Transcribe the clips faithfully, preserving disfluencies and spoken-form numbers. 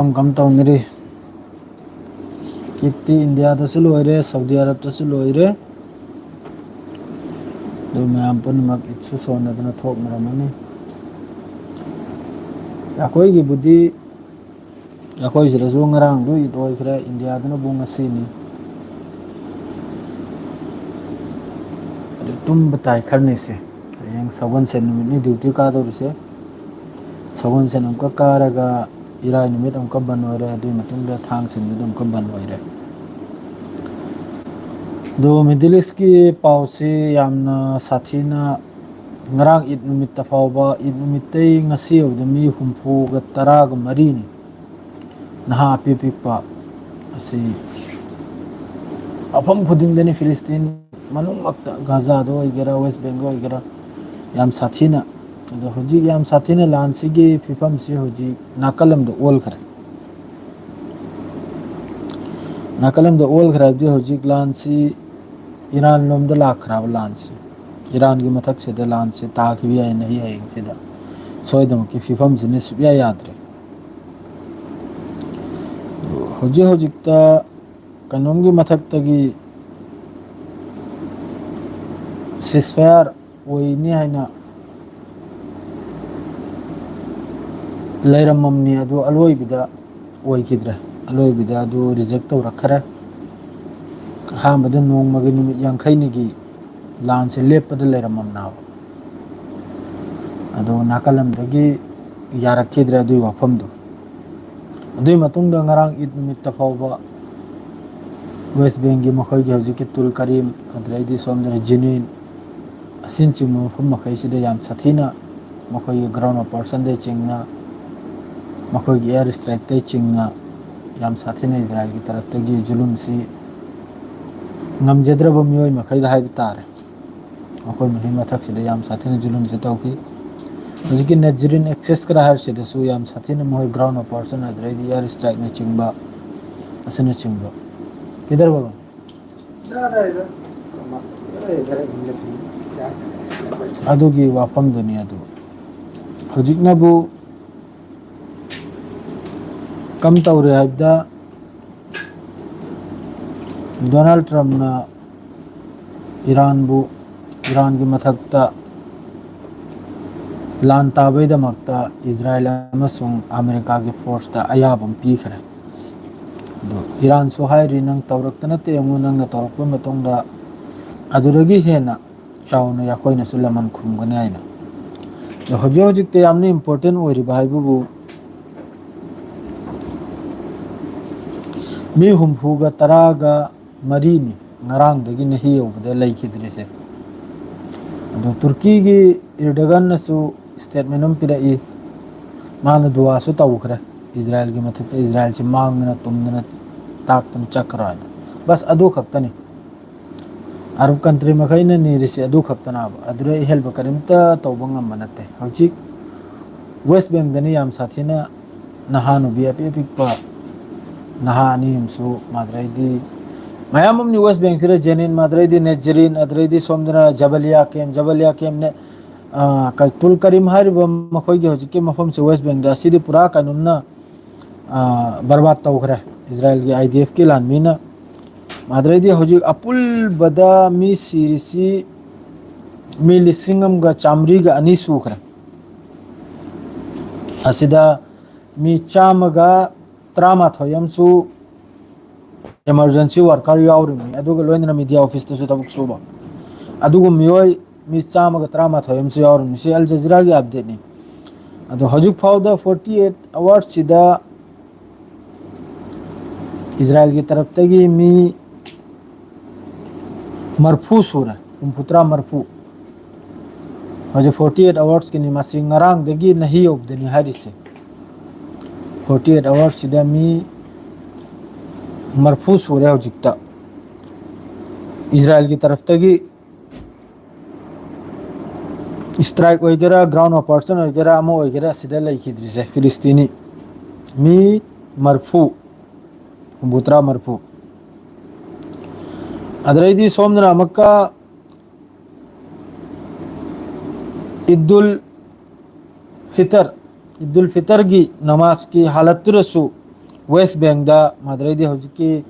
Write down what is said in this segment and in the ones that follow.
ꯀꯔꯝ ꯀꯔꯝ ꯇꯧꯅꯔꯤ? ꯏꯠꯇꯤ ꯏꯟꯗꯤꯌꯥꯗꯁꯨ ꯂꯣꯏꯔꯦ, ꯁꯥꯎꯗꯤ ꯑꯔꯕꯇꯁꯨ ꯂꯣꯏꯔꯦ꯫ ꯑꯗꯨ ꯃꯌꯥꯝ ꯄꯨꯝꯅꯃꯛ ꯏꯠꯁꯨ ꯁꯣꯟꯅꯗꯅ ꯊꯣꯛꯅꯔꯝꯃꯅꯤ꯫ ꯑꯩꯈꯣꯏꯒꯤꯕꯨꯗꯤ, ꯑꯩꯈꯣꯏ ꯁꯤꯗꯁꯨ ꯉꯔꯥꯡꯗꯨ ꯏꯠ ꯑꯣꯏꯈ꯭ꯔꯦ, ꯏꯟꯗꯤꯌꯥꯗꯨꯅꯕꯨ ꯉꯁꯤꯅꯤ꯫ ꯑꯗꯨ ꯇꯨꯝꯕ ꯇꯥꯏ ꯈꯔꯅꯤꯁꯦ꯫ ꯍꯌꯦꯡ ꯁꯒꯣꯜꯁꯦꯟ ꯅꯨꯃꯤꯠꯅꯤ ꯗ꯭ꯌꯨꯇꯤ ꯀꯥꯗꯧꯔꯤꯁꯦ꯫ ꯁꯒꯣꯜꯁꯦꯟ ꯑꯃꯨꯛꯀ ꯀꯥꯔꯒ, ꯏꯔꯥꯏ ꯅꯨꯃꯤꯠ ꯑꯃꯨꯛꯀ ꯕꯟ ꯑꯣꯏꯔꯦ, ꯑꯗꯨꯒꯤ ꯃꯇꯨꯡꯗ ꯊꯥꯡꯖ ꯅꯨꯃꯤꯠ ꯑꯃꯨꯛꯀ ꯕꯟ ꯑꯣꯏꯔꯦ꯫ ꯑꯗꯣ ꯃꯤꯗꯜ ꯏꯁꯀꯤ ꯄꯥꯎꯁꯤ ꯌꯥꯝꯅ ꯁꯥꯊꯤꯅ, ꯉꯔꯥꯡ ꯏꯠ ꯅꯨꯃꯤꯠꯇ ꯐꯥꯎꯕ, ꯏꯠ ꯅꯨꯃꯤꯠꯇꯩ ꯉꯁꯤ ꯌꯧꯕꯗ ꯃꯤ ꯍꯨꯝꯐꯨꯒ ꯇꯔꯥꯒ ꯃꯔꯤꯅꯤ ꯅꯍꯥ ꯑꯄꯤꯛ ꯑꯄꯤꯛꯄ ꯑꯁꯤ ꯃꯐꯝ ꯈꯨꯗꯤꯡꯗꯅꯤ, ꯐꯤꯂꯤꯁꯇꯤꯟ ꯃꯅꯨꯡꯃꯛꯇ, ꯒꯥꯖꯥꯗ ꯑꯣꯏꯒꯦꯔꯥ, ꯋꯦꯁ ꯕꯦꯡꯒꯜ ꯑꯣꯏꯒꯦꯔꯥ, ꯌꯥꯝ ꯁꯥꯊꯤꯅ꯫ ꯑꯗꯣ ꯍꯧꯖꯤꯛ ꯌꯥꯝ ꯁꯥꯊꯤꯅ ꯂꯥꯟꯁꯤꯒꯤ ꯐꯤꯕꯝꯁꯤ ꯍꯧꯖꯤꯛ ꯅꯥꯀꯜ ꯑꯃꯗ ꯑꯣꯜꯈ꯭ꯔꯦ꯫ ꯅꯥꯀꯜ ꯑꯃꯗ ꯑꯣꯜꯈ꯭ꯔꯦ ꯍꯥꯏꯕꯗꯤ ꯍꯧꯖꯤꯛ ꯂꯥꯟꯁꯤ ꯏꯔꯥꯟ ꯂꯣꯝꯗ ꯂꯥꯛꯈ꯭ꯔꯕ ꯂꯥꯟꯁꯤ꯫ ꯏꯔꯥꯟꯒꯤ ꯃꯊꯛꯁꯤꯗ ꯂꯥꯟꯁꯤ ꯇꯥꯈꯤꯕ ꯌꯥꯏ ꯅꯍꯤ ꯍꯌꯦꯡꯁꯤꯗ꯫ ꯁꯣꯏꯗꯅꯃꯛꯀꯤ ꯐꯤꯕꯝꯁꯤꯅ ꯁꯨꯛꯌꯥ ꯌꯥꯗ꯭ꯔꯦ꯫ ꯍꯧꯖꯤꯛ ꯍꯧꯖꯤꯛꯇ ꯀꯩꯅꯣꯝꯒꯤ ꯃꯊꯛꯇꯒꯤ ceasefire ꯑꯣꯏꯅꯤ ꯍꯥꯏꯅ ꯂꯩꯔꯝꯃꯝꯅꯤ, ꯑꯗꯨ ꯑꯂꯣꯏꯕꯗ ꯑꯣꯏꯈꯤꯗ꯭ꯔꯦ꯫ ꯑꯂꯣꯏꯕꯗ ꯑꯗꯨ reject ꯇꯧꯔꯛꯈ꯭ꯔꯦ꯫ ꯑꯍꯥꯟꯕꯗ ꯅꯣꯡꯃꯒꯤ ꯅꯨꯃꯤꯠ ꯌꯥꯡꯈꯩꯅꯤꯒꯤ ꯂꯥꯟꯁꯦ ꯂꯦꯞꯄꯗ ꯂꯩꯔꯝꯃꯝꯅꯦꯕ꯫ ꯑꯗꯣ ꯅꯥꯀꯜ ꯑꯃꯗꯒꯤ ꯌꯥꯔꯛꯈꯤꯗ꯭ꯔꯦ ꯑꯗꯨꯒꯤ ꯋꯥꯐꯝꯗꯣ꯫ ꯑꯗꯨꯒꯤ ꯃꯇꯨꯡꯗ ꯉꯔꯥꯡ ꯏꯠ ꯅꯨꯃꯤꯠꯇ ꯐꯥꯎꯕ ꯋꯦꯁ ꯕꯦꯡꯒꯤ ꯃꯈꯣꯏꯒꯤ ꯍꯧꯖꯤꯛꯀꯤ ꯇꯨꯜ ꯀꯔꯤꯝ, ꯑꯗꯨꯗꯩꯗꯤ ꯁꯣꯝꯗꯅ ꯖꯤꯅꯤꯟ, ꯑꯁꯤꯅꯆꯤꯡꯕ ꯃꯐꯝ ꯃꯈꯩꯁꯤꯗ ꯌꯥꯝ ꯁꯥꯊꯤꯅ ꯃꯈꯣꯏꯒꯤ ground operationꯗꯩ ꯆꯤꯡꯅ, ꯃꯈꯣꯏꯒꯤ air strikeꯇꯩ ꯆꯤꯡꯅ ꯌꯥꯝ ꯁꯥꯊꯤꯅ ꯏꯖꯔꯥꯏꯜꯒꯤ ꯇꯔꯞꯇꯒꯤ ꯖꯨꯂꯨꯝꯁꯤ ꯉꯝꯖꯗ꯭ꯔꯕ ꯃꯤꯑꯣꯏ ꯃꯈꯩꯗ ꯍꯥꯏꯕ ꯇꯥꯔꯦ꯫ ꯃꯈꯣꯏ ꯃꯈꯩ ꯃꯊꯛꯁꯤꯗ ꯌꯥꯝ ꯁꯥꯊꯤꯅ ꯖꯨꯂꯨꯝꯁꯦ ꯇꯧꯈꯤ꯫ ꯍꯧꯖꯤꯛꯀꯤ ꯅꯦꯖꯔꯤꯟ ꯑꯦꯛꯁꯦꯁꯀꯔꯥ ꯍꯥꯏꯕꯁꯤꯗꯁꯨ ꯌꯥꯝ ꯁꯥꯊꯤꯅ ꯃꯈꯣꯏ ground operation ꯑꯗꯨꯗꯩꯗꯤ air strikeꯅꯆꯤꯡꯕ ꯑꯁꯤꯅꯆꯤꯡꯕ꯫ ꯀꯤꯗꯔ ꯕꯥꯕꯥ? ꯑꯗꯨꯒꯤ ꯋꯥꯐꯝꯗꯨꯅꯤ ꯑꯗꯨ꯫ ꯍꯧꯖꯤꯛꯅꯕꯨ ꯀꯝ ꯇꯧꯔꯦ ꯍꯥꯏꯕꯗ, ꯗꯣꯅꯥꯜꯗ ꯇ꯭ꯔꯝꯞꯅ ꯏꯔꯥꯟꯕꯨ, ꯏꯔꯥꯟꯒꯤ ꯃꯊꯛꯇ ꯂꯥꯟ ꯇꯥꯕꯩꯗꯃꯛꯇ ꯏꯖꯔꯥꯏꯜ ꯑꯃꯁꯨꯡ ꯑꯃꯦꯔꯤꯀꯥꯒꯤ ꯐꯣꯔꯁꯇ ꯑꯌꯥꯕ ꯑꯃ ꯄꯤꯈ꯭ꯔꯦ꯫ ꯑꯗꯣ ꯏꯔꯥꯟꯁꯨ ꯍꯥꯏꯔꯤ, "ꯅꯪ ꯇꯧꯔꯛꯇ ꯅꯠꯇꯦ, ꯌꯦꯡꯉꯨ, ꯅꯪꯅ ꯇꯧꯔꯛꯄ ꯃꯇꯨꯡꯗ ꯑꯗꯨꯗꯒꯤ ꯍꯦꯟꯅ ꯆꯥꯎꯅ ꯑꯩꯈꯣꯏꯅꯁꯨ ꯂꯃꯟ ꯈꯨꯝꯒꯅꯤ" ꯍꯥꯏꯅ꯫ ꯑꯗꯣ ꯍꯧꯖꯤꯛ ꯍꯧꯖꯤꯛꯇ ꯌꯥꯝꯅ ꯏꯝꯄꯣꯔꯇꯦꯟ ꯑꯣꯏꯔꯤꯕ ꯍꯥꯏꯕꯕꯨ, ꯃꯤ ꯍꯨꯝꯐꯨꯒ ꯇꯔꯥꯒ ꯃꯔꯤꯅꯤ ꯉꯔꯥꯡꯗꯒꯤ ꯅꯍꯤ ꯌꯧꯕꯗ ꯂꯩꯈꯤꯗ꯭ꯔꯤꯁꯦ꯫ ꯑꯗꯣ ꯇꯨꯔꯀꯤꯒꯤ ꯏꯔꯗꯒꯟꯅꯁꯨ ꯁ꯭ꯇꯦꯠꯃꯦꯟ ꯑꯃ ꯄꯤꯔꯛꯏ, ꯃꯥꯅ ꯗꯨꯋꯥꯁꯨ ꯇꯧꯈ꯭ꯔꯦ ꯏꯖꯔꯥꯏꯜꯒꯤ ꯃꯊꯛꯇ, ꯏꯖꯔꯥꯏꯜꯁꯤ ꯃꯥꯡꯗꯅ ꯇꯨꯝꯗꯅ ꯇꯥꯛꯇꯅ ꯆꯠꯈ꯭ꯔꯣ ꯍꯥꯏꯅ꯫ ꯕꯁ ꯑꯗꯨ ꯈꯛꯇꯅꯤ꯫ ꯑꯔꯕ ꯀꯟꯇ꯭ꯔꯤ ꯃꯈꯩꯅ ꯅꯤꯔꯤꯁꯤ ꯑꯗꯨ ꯈꯛꯇꯅꯦꯕ, ꯑꯗꯨꯗ ꯑꯍꯦꯟꯕ ꯀꯔꯤꯝꯇ ꯇꯧꯕ ꯉꯝꯕ ꯅꯠꯇꯦ꯫ ꯍꯧꯖꯤꯛ ꯋꯦꯁ ꯕꯦꯡꯗꯅꯤ ꯌꯥꯝ ꯁꯥꯊꯤꯅ ꯅꯍꯥ ꯅꯨꯕꯤ ꯑꯄꯤꯛ ꯑꯄꯤꯛꯄ ꯅꯍꯥ ꯑꯅꯤ ꯑꯃꯁꯨ, ꯃꯥꯗ꯭ꯔꯩꯗꯤ ꯃꯌꯥꯝ ꯑꯃꯅꯤ ꯋꯦꯁ ꯕꯦꯡꯁꯤꯗ, ꯖꯦꯅꯤꯟ, ꯃꯥꯗ꯭ꯔꯩꯗꯤ ꯅꯦꯖꯔꯤꯟ, ꯑꯗ꯭ꯔꯩꯗꯤ ꯁꯣꯝꯗꯅ ꯖꯕꯂꯤꯌꯥ ꯀꯦꯝ, ꯖꯕꯂꯤꯌꯥ ꯀꯦꯝꯅꯦ, ꯑ, ꯀ-, ꯇꯨꯜ ꯀꯔꯤꯝ ꯍꯥꯏꯔꯤꯕ ꯃꯈꯣꯏꯒꯤ ꯍꯧꯖꯤꯛꯀꯤ ꯃꯐꯝꯁꯦ ꯋꯦꯁ ꯕꯦꯡꯗ, ꯑꯁꯤꯗꯤ ꯄꯨꯔꯥ ꯀꯩꯅꯣꯝꯅ, ꯑ, ꯕꯔꯕꯥꯗ ꯇꯧꯈ꯭ꯔꯦ ꯏꯖꯔꯥꯏꯜꯒꯤ ꯑꯥꯏ ꯗꯤ ꯑꯦꯐꯀꯤ ꯂꯥꯟꯃꯤꯅ꯫ ꯃꯥꯗ꯭ꯔꯩꯗꯤ ꯍꯧꯖꯤꯛ ꯑꯄꯨꯟꯕꯗ ꯃꯤ ꯁꯤꯔꯤꯁꯤ ꯃꯤ ꯂꯤꯁꯤꯡ ꯑꯃꯒ ꯆꯥꯃꯔꯤꯒ ꯑꯅꯤ ꯁꯨꯈ꯭ꯔꯦ꯫ ꯑꯁꯤꯗ ꯃꯤ ꯆꯥꯝꯃꯒ ꯇꯔꯥꯃꯥꯊꯣꯏ ꯑꯃꯁꯨ ꯏꯃꯥꯔꯖꯦꯟꯁꯤ ꯋꯥꯔꯀꯔ ꯌꯥꯎꯔꯤꯕꯅꯤ, ꯑꯗꯨꯒ ꯂꯣꯏꯅꯅ ꯃꯤꯗꯤꯌꯥ ꯑꯣꯐꯤꯁꯇꯁꯨ ꯊꯕꯛ ꯁꯨꯕ, ꯑꯗꯨꯒ ꯃꯤꯑꯣꯏ ꯃꯤ ꯆꯥꯝꯃꯒ ꯇꯔꯥꯃꯥꯊꯣꯏ ꯑꯃꯁꯨ ꯌꯥꯎꯔꯤꯕꯅꯤ꯫ ꯁꯤ ꯑꯜ ꯖꯖꯤꯔꯥꯒꯤ ꯑꯞꯗꯦꯠꯅꯤ꯫ ꯑꯗꯣ ꯍꯧꯖꯤꯛ ꯐꯥꯎꯗ ꯐꯣꯔꯇꯤ ꯑꯩꯠ ꯑꯋꯥꯔꯁꯁꯤꯗ ꯏꯖꯔꯥꯏꯜꯒꯤ ꯇꯔꯞꯇꯒꯤ ꯃꯤ ꯃꯔꯐꯨ ꯁꯨꯔꯦ, ꯍꯨꯝꯐꯨꯇꯔꯥ, ꯃꯔꯐꯨ꯫ ꯍꯧꯖꯤꯛ ꯐꯣꯔꯇꯤ ꯑꯩꯠ ꯑꯋꯥꯔꯁꯀꯤꯅꯤ, ꯃꯁꯤ ꯉꯔꯥꯡꯗꯒꯤ ꯅꯍꯤ ꯌꯧꯕꯗꯅꯤ ꯍꯥꯏꯔꯤꯁꯦ꯫ ꯐꯣꯔꯇꯤ ꯑꯩꯠ ꯑꯋꯥꯔꯁꯁꯤꯗ ꯃꯤ ꯃꯔꯐꯨ ꯁꯨꯔꯦ ꯍꯧꯖꯤꯛꯇ ꯏꯖꯔꯥꯏꯜꯒꯤ ꯇꯔꯞꯇꯒꯤ ꯏꯁꯇ꯭ꯔꯥꯏꯛ ꯑꯣꯏꯒꯦꯔꯥ, ꯒ꯭ꯔꯥꯎꯟ ꯑꯣꯄꯔꯦꯁꯟ ꯑꯣꯏꯒꯦꯔꯥ, ꯑꯃ ꯑꯣꯏꯒꯦꯔꯥ, ꯑꯁꯤꯗ ꯂꯩꯈꯤꯗ꯭ꯔꯤꯁꯦ ꯐꯤꯂꯤꯁꯇꯤꯅꯤ ꯃꯤ ꯃꯔꯐꯨ, ꯍꯨꯝꯐꯨꯇꯔꯥ, ꯃꯔꯐꯨ꯫ ꯑꯗꯨꯗꯩꯗꯤ ꯁꯣꯝꯗꯅ ꯑꯃꯨꯛꯀ ꯏꯗꯨꯜ ꯐꯤꯇꯔ, ꯏꯗꯨꯜ ꯐꯤꯇꯔꯒꯤ ꯅꯃꯥꯖꯀꯤ ꯍꯥꯂꯠꯇꯨꯗꯁꯨ ꯋꯦꯁ ꯕꯦꯡꯗ, ꯃꯥꯗ꯭ꯔꯩꯗꯤ ꯍꯧꯖꯤꯛꯀꯤ,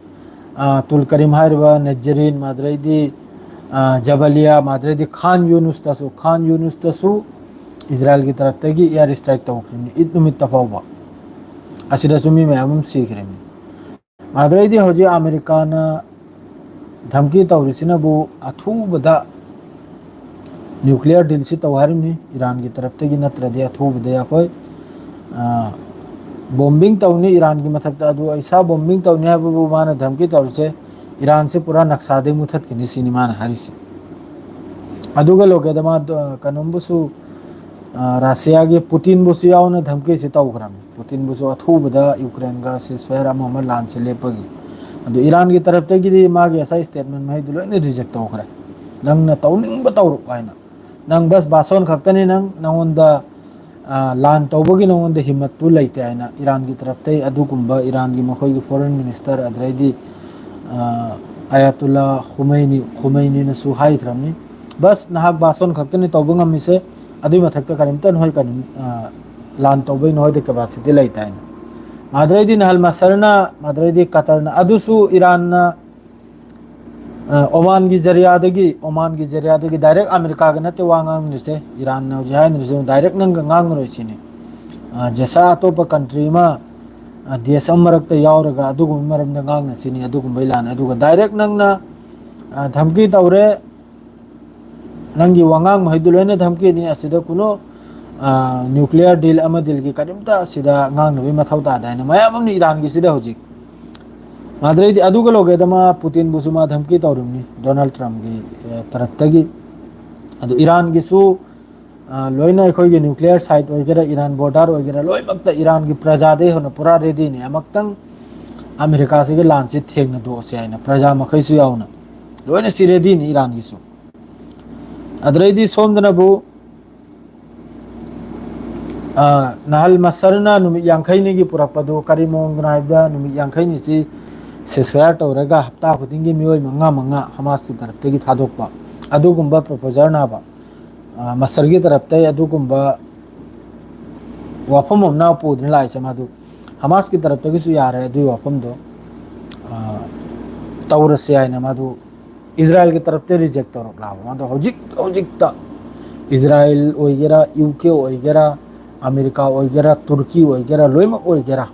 ꯑ, ꯇꯨꯜ ꯀꯔꯤꯝ ꯍꯥꯏꯔꯤꯕ ꯅꯖꯔꯤꯟ, ꯃꯥꯗ꯭ꯔꯩꯗꯤ, ꯑ, ꯖꯕꯂꯤꯌꯥ, ꯃꯥꯗ꯭ꯔꯩꯗꯤ ꯈꯥꯟ ꯌꯨꯅꯨꯁꯇꯁꯨ, ꯈꯥꯟ ꯌꯨꯅꯨꯁꯇꯁꯨ ꯏꯖꯔꯥꯏꯜꯒꯤ ꯇꯔꯞꯇꯒꯤ ꯏꯌꯥꯔ ꯏꯁꯇ꯭ꯔꯥꯏꯛ ꯇꯧꯈ꯭ꯔꯤꯕꯅꯤ, ꯏꯗ ꯅꯨꯃꯤꯠꯇ ꯐꯥꯎꯕ꯫ ꯑꯁꯤꯗꯁꯨ ꯃꯤ ꯃꯌꯥꯝ ꯑꯃ ꯁꯤꯈ꯭ꯔꯤꯕꯅꯤ꯫ ꯃꯥꯗ꯭ꯔꯩꯗꯤ ꯍꯧꯖꯤꯛ ꯑꯃꯦꯔꯤꯀꯥꯅ ꯙꯝꯀꯤ ꯇꯧꯔꯤꯁꯤꯅꯕꯨ ꯑꯊꯨꯕꯗ ꯅ꯭ꯌꯨꯀ꯭ꯂꯤꯌꯔ ꯗꯤꯜꯁꯤ ꯇꯧ ꯍꯥꯏꯔꯤꯕꯅꯤ ꯏꯔꯥꯟꯒꯤ ꯇꯔꯞꯇꯒꯤ, ꯅꯠꯇ꯭ꯔꯗꯤ ꯑꯊꯨꯕꯗ ꯑꯩꯈꯣꯏ, ꯑ, ꯕꯣꯝꯕꯤꯡ ꯇꯧꯅꯤ ꯏꯔꯥꯟꯒꯤ ꯃꯊꯛꯇ꯫ ꯑꯗꯨ ꯏꯁꯥ ꯕꯣꯝꯕꯤꯡ ꯇꯧꯅꯤ ꯍꯥꯏꯕꯕꯨ ꯃꯥꯅ ꯙꯝꯀꯤ ꯇꯧꯔꯤꯁꯦ ꯏꯔꯥꯟꯁꯤ ꯄꯨꯔꯥ ꯅꯛꯁꯥꯗꯩ ꯃꯨꯊꯠꯈꯤꯅꯤ ꯁꯤꯅꯤ ꯃꯥꯅ ꯍꯥꯏꯔꯤꯁꯦ꯫ ꯑꯗꯨꯒ ꯂꯣꯏꯒꯗ ꯃꯥ, ꯑ, ꯀꯩꯅꯣꯝꯕꯨꯁꯨ, ꯑ, ꯔꯁꯤꯌꯥꯒꯤ ꯄꯨꯇꯤꯟꯕꯨꯁꯨ ꯌꯥꯎꯅ ꯙꯝꯀꯤꯁꯤ ꯇꯧꯈ꯭ꯔꯕꯅꯤ꯫ ꯄꯨꯇꯤꯟꯕꯨꯁꯨ ꯑꯊꯨꯕꯗ ꯌꯨꯀ꯭ꯔꯦꯟꯒ ceasefire ꯑꯃ ꯑꯃ ꯂꯥꯟꯁꯦ ꯂꯦꯞꯄꯒꯤ꯫ ꯑꯗꯨ ꯏꯔꯥꯟꯒꯤ ꯇꯔꯞꯇꯒꯤꯗꯤ ꯃꯥꯒꯤ ꯉꯁꯥꯏ statement ꯃꯍꯩꯗꯨ ꯂꯣꯏꯅ reject ꯇꯧꯈ꯭ꯔꯦ꯫ "ꯅꯪꯅ ꯇꯧꯅꯤꯡꯕ ꯇꯧꯔꯛꯑꯣ" ꯍꯥꯏꯅ꯫ "ꯅꯪ ꯕꯁ ꯕꯥꯁꯣꯟ ꯈꯛꯇꯅꯤ, ꯅꯪ, ꯅꯉꯣꯟꯗ, ꯑ, ꯂꯥꯟ ꯇꯧꯕꯒꯤ ꯅꯉꯣꯟꯗ ꯍꯤꯝꯃꯠꯇꯨ ꯂꯩꯇꯦ" ꯍꯥꯏꯅ ꯏꯔꯥꯟꯒꯤ ꯇꯔꯞꯇꯩ ꯑꯗꯨꯒꯨꯝꯕ ꯏꯔꯥꯟꯒꯤ ꯃꯈꯣꯏꯒꯤ foreign minister ꯑꯗꯩꯗꯤ, ꯑ, ꯑꯌꯥꯇꯨꯜꯂꯥ ꯈꯨꯃꯩꯅꯤ, ꯈꯨꯃꯩꯅꯤꯅꯁꯨ ꯍꯥꯏꯈ꯭ꯔꯕꯅꯤ꯫ "ꯕꯁ ꯅꯍꯥꯛ ꯕꯥꯁꯣꯟ ꯈꯛꯇꯅꯤ ꯇꯧꯕ ꯉꯝꯃꯤꯁꯦ, ꯑꯗꯨꯏ ꯃꯊꯛꯇ ꯀꯔꯤꯝꯇ ꯅꯈꯣꯏ ꯀꯔꯤꯝ, ꯑ, ꯂꯥꯟ ꯇꯧꯕꯩ ꯅꯈꯣꯏꯗ capacity ꯂꯩꯇꯦ" ꯍꯥꯏꯅ꯫ ꯃꯥꯗ꯭ꯔꯩꯗꯤ ꯅꯍꯜ ꯃꯁꯔꯅ, ꯃꯥꯗ꯭ꯔꯩꯗꯤ ꯀꯇꯔꯅ, ꯑꯗꯨꯁꯨ ꯏꯔꯥꯟꯅ, ꯑ, ꯑꯣꯃꯥꯟꯒꯤ ꯖꯔꯤꯌꯥꯗꯒꯤ, ꯑꯣꯃꯥꯟꯒꯤ ꯖꯔꯤꯌꯥꯗꯒꯤ direct ꯑꯃꯦꯔꯤꯀꯥꯒ ꯅꯠꯇꯦ ꯋꯥ ꯉꯥꯡꯅꯔꯤꯁꯦ, ꯏꯔꯥꯟꯅ ꯍꯧꯖꯤꯛ ꯍꯥꯏꯅꯔꯤꯁꯦ, direct ꯅꯪꯒ ꯉꯥꯡꯉꯔꯣꯏ ꯁꯤꯅꯤ꯫ ꯑ, ꯖꯦꯁꯥ ꯑꯇꯣꯞꯄ country ꯑꯃ, ꯑ, ꯗꯦꯁ ꯑꯃ ꯃꯔꯛꯇ ꯌꯥꯎꯔꯒ ꯑꯗꯨꯒꯨꯝꯕ ꯃꯔꯝꯗ ꯉꯥꯡꯅꯁꯤꯅꯤ, ꯑꯗꯨꯒꯨꯝꯕꯩ ꯂꯥꯟꯅ, ꯑꯗꯨꯒ direct ꯅꯪꯅ, ꯑ, ꯙꯝꯀꯤ ꯇꯧꯔꯦ, ꯅꯪꯒꯤ ꯋꯥꯉꯥꯡ ꯃꯈꯩꯗꯨ ꯂꯣꯏꯅ ꯙꯝꯀꯤꯅꯤ꯫ ꯑꯁꯤꯗ ꯀꯨꯅꯣ, ꯑ, nuclear deal ꯑꯃ dealꯒꯤ ꯀꯔꯤꯝꯇ ꯑꯁꯤꯗ ꯉꯥꯡꯅꯕꯒꯤ ꯃꯊꯧ ꯇꯥꯗꯦ ꯍꯥꯏꯅ ꯃꯌꯥꯝ ꯑꯃꯅ ꯏꯔꯥꯟꯒꯤꯁꯤꯗ ꯍꯧꯖꯤꯛ꯫ ꯃꯥꯗ꯭ꯔꯩꯗꯤ ꯑꯗꯨꯒ ꯂꯣꯏꯒꯦꯗ ꯃꯥ ꯄꯨꯇꯤꯟꯕꯨꯁꯨ ꯃꯥ ꯙꯝꯀꯤ ꯇꯧꯔꯤꯕꯅꯤ ꯗꯣꯅꯥꯜꯗ ꯇ꯭ꯔꯝꯞꯀꯤ, ꯑ, ꯇꯔꯞꯇꯒꯤ꯫ ꯑꯗꯨ ꯏꯔꯥꯟꯒꯤꯁꯨ, ꯑ, ꯂꯣꯏꯅ ꯑꯩꯈꯣꯏꯒꯤ nuclear site ꯑꯣꯏꯒꯦꯔꯥ, ꯏꯔꯥꯟ border ꯑꯣꯏꯒꯦꯔꯥ, ꯂꯣꯏꯅꯃꯛꯇ ꯏꯔꯥꯟꯒꯤ ꯄ꯭ꯔꯖꯥꯗꯩ ꯍꯧꯅ ꯄꯨꯔꯥ readyꯅꯤ꯫ ꯑꯃꯨꯛꯇꯪ ꯑꯃꯦꯔꯤꯀꯥꯁꯤꯒꯤ ꯂꯥꯟꯁꯤ ꯊꯦꯡꯅꯗꯣꯛꯑꯁꯤ ꯍꯥꯏꯅ ꯄ꯭ꯔꯖꯥ ꯃꯈꯩꯁꯨ ꯌꯥꯎꯅ ꯂꯣꯏꯅ ꯁꯤ readyꯅꯤ ꯏꯔꯥꯟꯒꯤꯁꯨ꯫ ꯑꯗꯨꯗꯩꯗꯤ ꯁꯣꯝꯗꯅꯕꯨ, ꯑ, ꯅꯍꯜ ꯃꯁꯔꯅ ꯅꯨꯃꯤꯠ ꯌꯥꯡꯈꯩꯅꯤꯒꯤ ꯄꯨꯔꯛꯄꯗꯨ ꯀꯔꯤ ꯃꯑꯣꯡꯗꯅꯣ ꯍꯥꯏꯕꯗ, ꯅꯨꯃꯤꯠ ꯌꯥꯡꯈꯩꯅꯤꯁꯤ ceasefire ꯇꯧꯔꯒ ꯍꯞꯇꯥ ꯈꯨꯗꯤꯡꯒꯤ ꯃꯤꯑꯣꯏ ꯃꯉꯥ ꯃꯉꯥ ꯍꯃꯥꯁꯀꯤ ꯇꯔꯞꯇꯒꯤ ꯊꯥꯗꯣꯛꯄ, ꯑꯗꯨꯒꯨꯝꯕ proposalꯅꯦꯕ꯫ ꯑ, ꯃꯁꯔꯒꯤ ꯇꯔꯞꯇꯒꯤ ꯑꯗꯨꯒꯨꯝꯕ ꯋꯥꯐꯝ ꯑꯃ ꯄꯨꯗꯨꯅ ꯂꯥꯛꯏꯁꯦ ꯃꯥꯗꯨ꯫ ꯍꯃꯥꯁꯀꯤ ꯇꯔꯞꯇꯒꯤꯁꯨ ꯌꯥꯔꯦ ꯑꯗꯨꯒꯤ ꯋꯥꯐꯝꯗꯣ꯫ ꯑ, ꯇꯧꯔꯁꯦ ꯍꯥꯏꯅ ꯃꯥꯗꯨ ꯏꯖꯔꯥꯌꯦꯜꯒꯤ ꯇꯔꯞꯇ ꯔꯤꯖꯦꯛ ꯇꯧꯔꯛꯂꯕ꯫ ꯃꯥꯗꯣ ꯍꯧꯖꯤꯛ ꯍꯧꯖꯤꯛꯇ ꯏꯖꯔꯥꯌꯦꯜ ꯑꯣꯏꯒꯦꯔꯥ, ꯌꯨ ꯀꯦ ꯑꯣꯏꯒꯦꯔꯥ, ꯑꯃꯦꯔꯤꯀꯥ ꯑꯣꯏꯒꯦꯔꯥ, ꯇꯨꯔꯀꯤ ꯑꯣꯏꯒꯦꯔꯥ, ꯂꯣꯏꯅꯃꯛ ꯑꯣꯏꯒꯦꯔꯥ,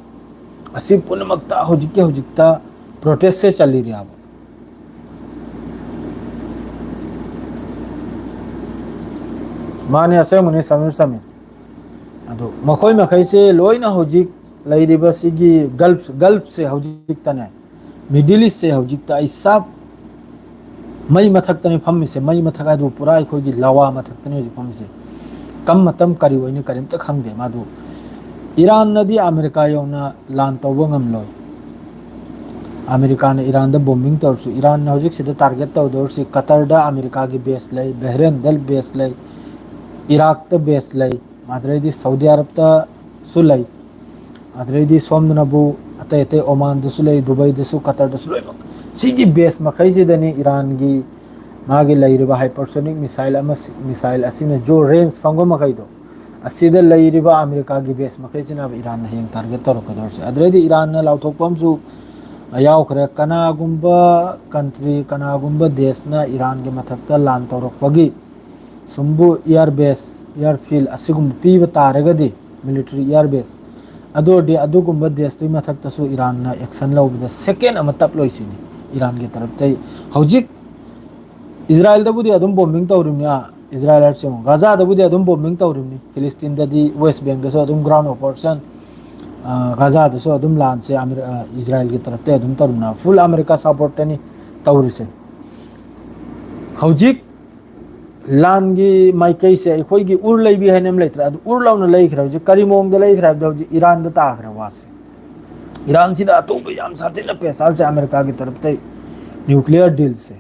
ꯑꯁꯤ ꯄꯨꯝꯅꯃꯛꯇ ꯍꯧꯖꯤꯛꯀꯤ ꯍꯧꯖꯤꯛꯇ ꯄ꯭ꯔꯣꯇꯦꯁꯁꯦ ꯆꯜꯂꯤꯔꯦꯕ꯫ ꯃꯥꯅꯦ, ꯑꯁꯦꯡꯕꯅꯤ, ꯁꯃꯤꯔ ꯁꯃꯤꯔ꯫ ꯑꯗꯨ ꯃꯈꯣꯏ ꯃꯈꯩꯁꯦ ꯂꯣꯏꯅ ꯍꯧꯖꯤꯛ ꯂꯩꯔꯤꯕꯁꯤꯒꯤ ꯒꯜꯐ, ꯒꯜꯐꯁꯦ ꯍꯧꯖꯤꯛꯇꯅꯦ, ꯃꯤꯗꯜ ꯏꯁꯁꯦ ꯍꯧꯖꯤꯛꯇ ꯑꯩ ꯁꯞ ꯃꯩ ꯃꯊꯛꯇꯅꯤ ꯐꯝꯃꯤꯁꯦ꯫ ꯃꯩ ꯃꯊꯛ ꯍꯥꯏꯗꯨ ꯄꯨꯔꯥ ꯑꯩꯈꯣꯏꯒꯤ ꯂꯋꯥ ꯃꯊꯛꯇꯅꯤ ꯍꯧꯖꯤꯛ ꯐꯝꯃꯤꯁꯦ꯫ ꯀꯝ ꯃꯇꯝ ꯀꯔꯤ ꯑꯣꯏꯅꯤ ꯀꯔꯤꯝꯇ ꯈꯪꯗꯦ꯫ ꯃꯥꯗꯨ ꯏꯔꯥꯟꯅꯗꯤ ꯑꯃꯦꯔꯤꯀꯥ ꯌꯧꯅ ꯂꯥꯟ ꯇꯧꯕ ꯉꯝꯂꯣꯏ꯫ ꯑꯃꯦꯔꯤꯀꯥꯅ ꯏꯔꯥꯟꯗ ꯕꯣꯝꯕꯤꯡ ꯇꯧꯔꯁꯨ, ꯏꯔꯥꯟꯅ ꯍꯧꯖꯤꯛꯁꯤꯗ ꯇꯥꯔꯒꯦꯠ ꯇꯧꯗꯧꯔꯤꯁꯤ ꯀꯇꯔꯗ ꯑꯃꯦꯔꯤꯀꯥꯒꯤ ꯕꯦꯁ ꯂꯩ, ꯕꯍꯔꯦꯟꯗ ꯕꯦꯁ ꯂꯩ, ꯏꯔꯥꯛꯇ ꯕꯦꯁ ꯂꯩ, ꯑꯗꯨꯗꯩꯗꯤ ꯁꯥꯎꯗꯤ ꯑꯔꯕꯇꯁꯨ ꯂꯩ, ꯑꯗꯨꯗꯩꯗꯤ ꯁꯣꯝꯗꯅꯕꯨ ꯑꯇꯩ ꯑꯇꯩ ꯑꯣꯃꯥꯟꯗꯁꯨ ꯂꯩ, ꯗꯨꯕꯩꯗꯁꯨ, ꯀꯇꯔꯗꯁꯨ ꯂꯣꯏꯅꯃꯛ꯫ ꯁꯤꯒꯤ ꯕꯦꯁ ꯃꯈꯩꯁꯤꯗꯅꯤ ꯏꯔꯥꯟꯒꯤ ꯃꯥꯒꯤ ꯂꯩꯔꯤꯕ ꯍꯥꯏꯄꯔꯁꯣꯅꯤꯛ ꯃꯤꯁꯥꯏꯜ ꯑꯃ, ꯃꯤꯁꯥꯏꯜ ꯑꯁꯤꯅ ꯖꯣ ꯔꯦꯟꯖ ꯐꯪꯕ ꯃꯈꯩꯗꯣ, ꯑꯁꯤꯗ ꯂꯩꯔꯤꯕ ꯑꯃꯦꯔꯤꯀꯥꯒꯤ ꯕꯦꯁ ꯃꯈꯩꯁꯤꯅ ꯏꯔꯥꯟꯅ ꯍꯌꯦꯡ ꯇꯥꯔꯒꯦꯠ ꯇꯧꯔꯛꯀꯗꯧꯔꯤꯁꯦ꯫ ꯑꯗꯨꯗꯩꯗꯤ ꯏꯔꯥꯟꯅ ꯂꯥꯎꯊꯣꯛꯄ ꯑꯃꯁꯨ ꯌꯥꯎꯈ꯭ꯔꯦ꯫ ꯀꯅꯥꯒꯨꯝꯕ ꯀꯟꯇ꯭ꯔꯤ, ꯀꯅꯥꯒꯨꯝꯕ ꯗꯦꯁꯅ ꯏꯔꯥꯟꯒꯤ ꯃꯊꯛꯇ ꯂꯥꯟ ꯇꯧꯔꯛꯄꯒꯤ ꯁꯨꯝꯕꯨ ꯏꯌꯥꯔ ꯕꯦꯁ, ꯏꯌꯥꯔ ꯐꯤꯜ ꯑꯁꯤꯒꯨꯝꯕ ꯄꯤꯕ ꯇꯥꯔꯒꯗꯤ, ꯃꯤꯂꯤꯇꯔꯤ ꯏꯌꯥꯔ ꯕꯦꯁ, ꯑꯗꯨ ꯑꯣꯏꯔꯗꯤ ꯑꯗꯨꯒꯨꯝꯕ ꯗꯦꯁꯇꯨꯒꯤ ꯃꯊꯛꯇꯁꯨ ꯏꯔꯥꯟꯅ ꯑꯦꯛꯁꯟ ꯂꯧꯕꯗ ꯁꯦꯀꯦꯟ ꯑꯃ ꯇꯞꯂꯣꯏ ꯁꯤꯅꯤ ꯏꯔꯥꯟꯒꯤ ꯇꯔꯞꯇꯩ꯫ ꯍꯧꯖꯤꯛ ꯏꯖꯔꯥꯌꯦꯜꯗꯕꯨꯗꯤ ꯑꯗꯨꯝ ꯕꯣꯝꯕꯤꯡ ꯇꯧꯔꯤꯕꯅꯤ, ꯑꯥ, ꯏꯖꯔꯥꯌꯦꯜ ꯍꯥꯏꯔꯁꯤ ꯌꯦꯡꯉꯨ, ꯒꯥꯖꯥꯗꯕꯨꯗꯤ ꯑꯗꯨꯝ ꯕꯣꯝꯕꯤꯡ ꯇꯧꯔꯤꯕꯅꯤ, ꯐꯤꯂꯤꯁꯇꯤꯟꯗꯗꯤ, ꯋꯦꯁ ꯕꯦꯡꯗꯁꯨ ꯑꯗꯨꯝ ꯒ꯭ꯔꯥꯎꯟ ꯑꯣꯄꯔꯦꯁꯟ, ꯑꯥ, ꯒꯥꯖꯥꯗꯁꯨ ꯑꯗꯨꯝ ꯂꯥꯟꯁꯦ ꯑꯃꯦꯔꯤ-, ꯑꯥ, ꯏꯖꯔꯥꯌꯦꯜꯒꯤ ꯇꯔꯞꯇꯩ ꯑꯗꯨꯝ ꯇꯧꯔꯤꯕꯅꯤ, ꯐꯨꯜ ꯑꯃꯦꯔꯤꯀꯥ ꯁꯄꯣꯔꯠꯇꯅꯤ ꯇꯧꯔꯤꯁꯦ꯫ ꯍꯧꯖꯤꯛ ꯂꯥꯟꯒꯤ ꯃꯥꯏꯀꯩꯁꯦ ꯑꯩꯈꯣꯏꯒꯤ ꯎꯔ ꯂꯩꯕꯤ ꯍꯥꯏꯅ ꯑꯃ ꯂꯩꯇ꯭ꯔꯥ? ꯑꯗꯨ ꯎꯔ ꯂꯥꯎꯅ ꯂꯩꯈ꯭ꯔꯦ꯫ ꯍꯧꯖꯤꯛ ꯀꯔꯤ ꯃꯑꯣꯡꯗ ꯂꯩꯈ꯭ꯔꯦ ꯍꯥꯏꯕꯗ, ꯍꯧꯖꯤꯛ ꯏꯔꯥꯟꯗ ꯇꯥꯈ꯭ꯔꯦ ꯋꯥꯁꯦ꯫ ꯏꯔꯥꯟꯁꯤꯗ ꯑꯇꯣꯞꯄ ꯌꯥꯝ ꯁꯥꯊꯤꯅ ꯄ꯭ꯔꯦꯁꯔꯁꯦ ꯑꯃꯦꯔꯤꯀꯥꯒꯤ ꯇꯔꯞꯇꯩ ꯅ꯭ꯌꯨꯀ꯭ꯂꯤꯌꯔ ꯗꯤꯜꯁꯦ,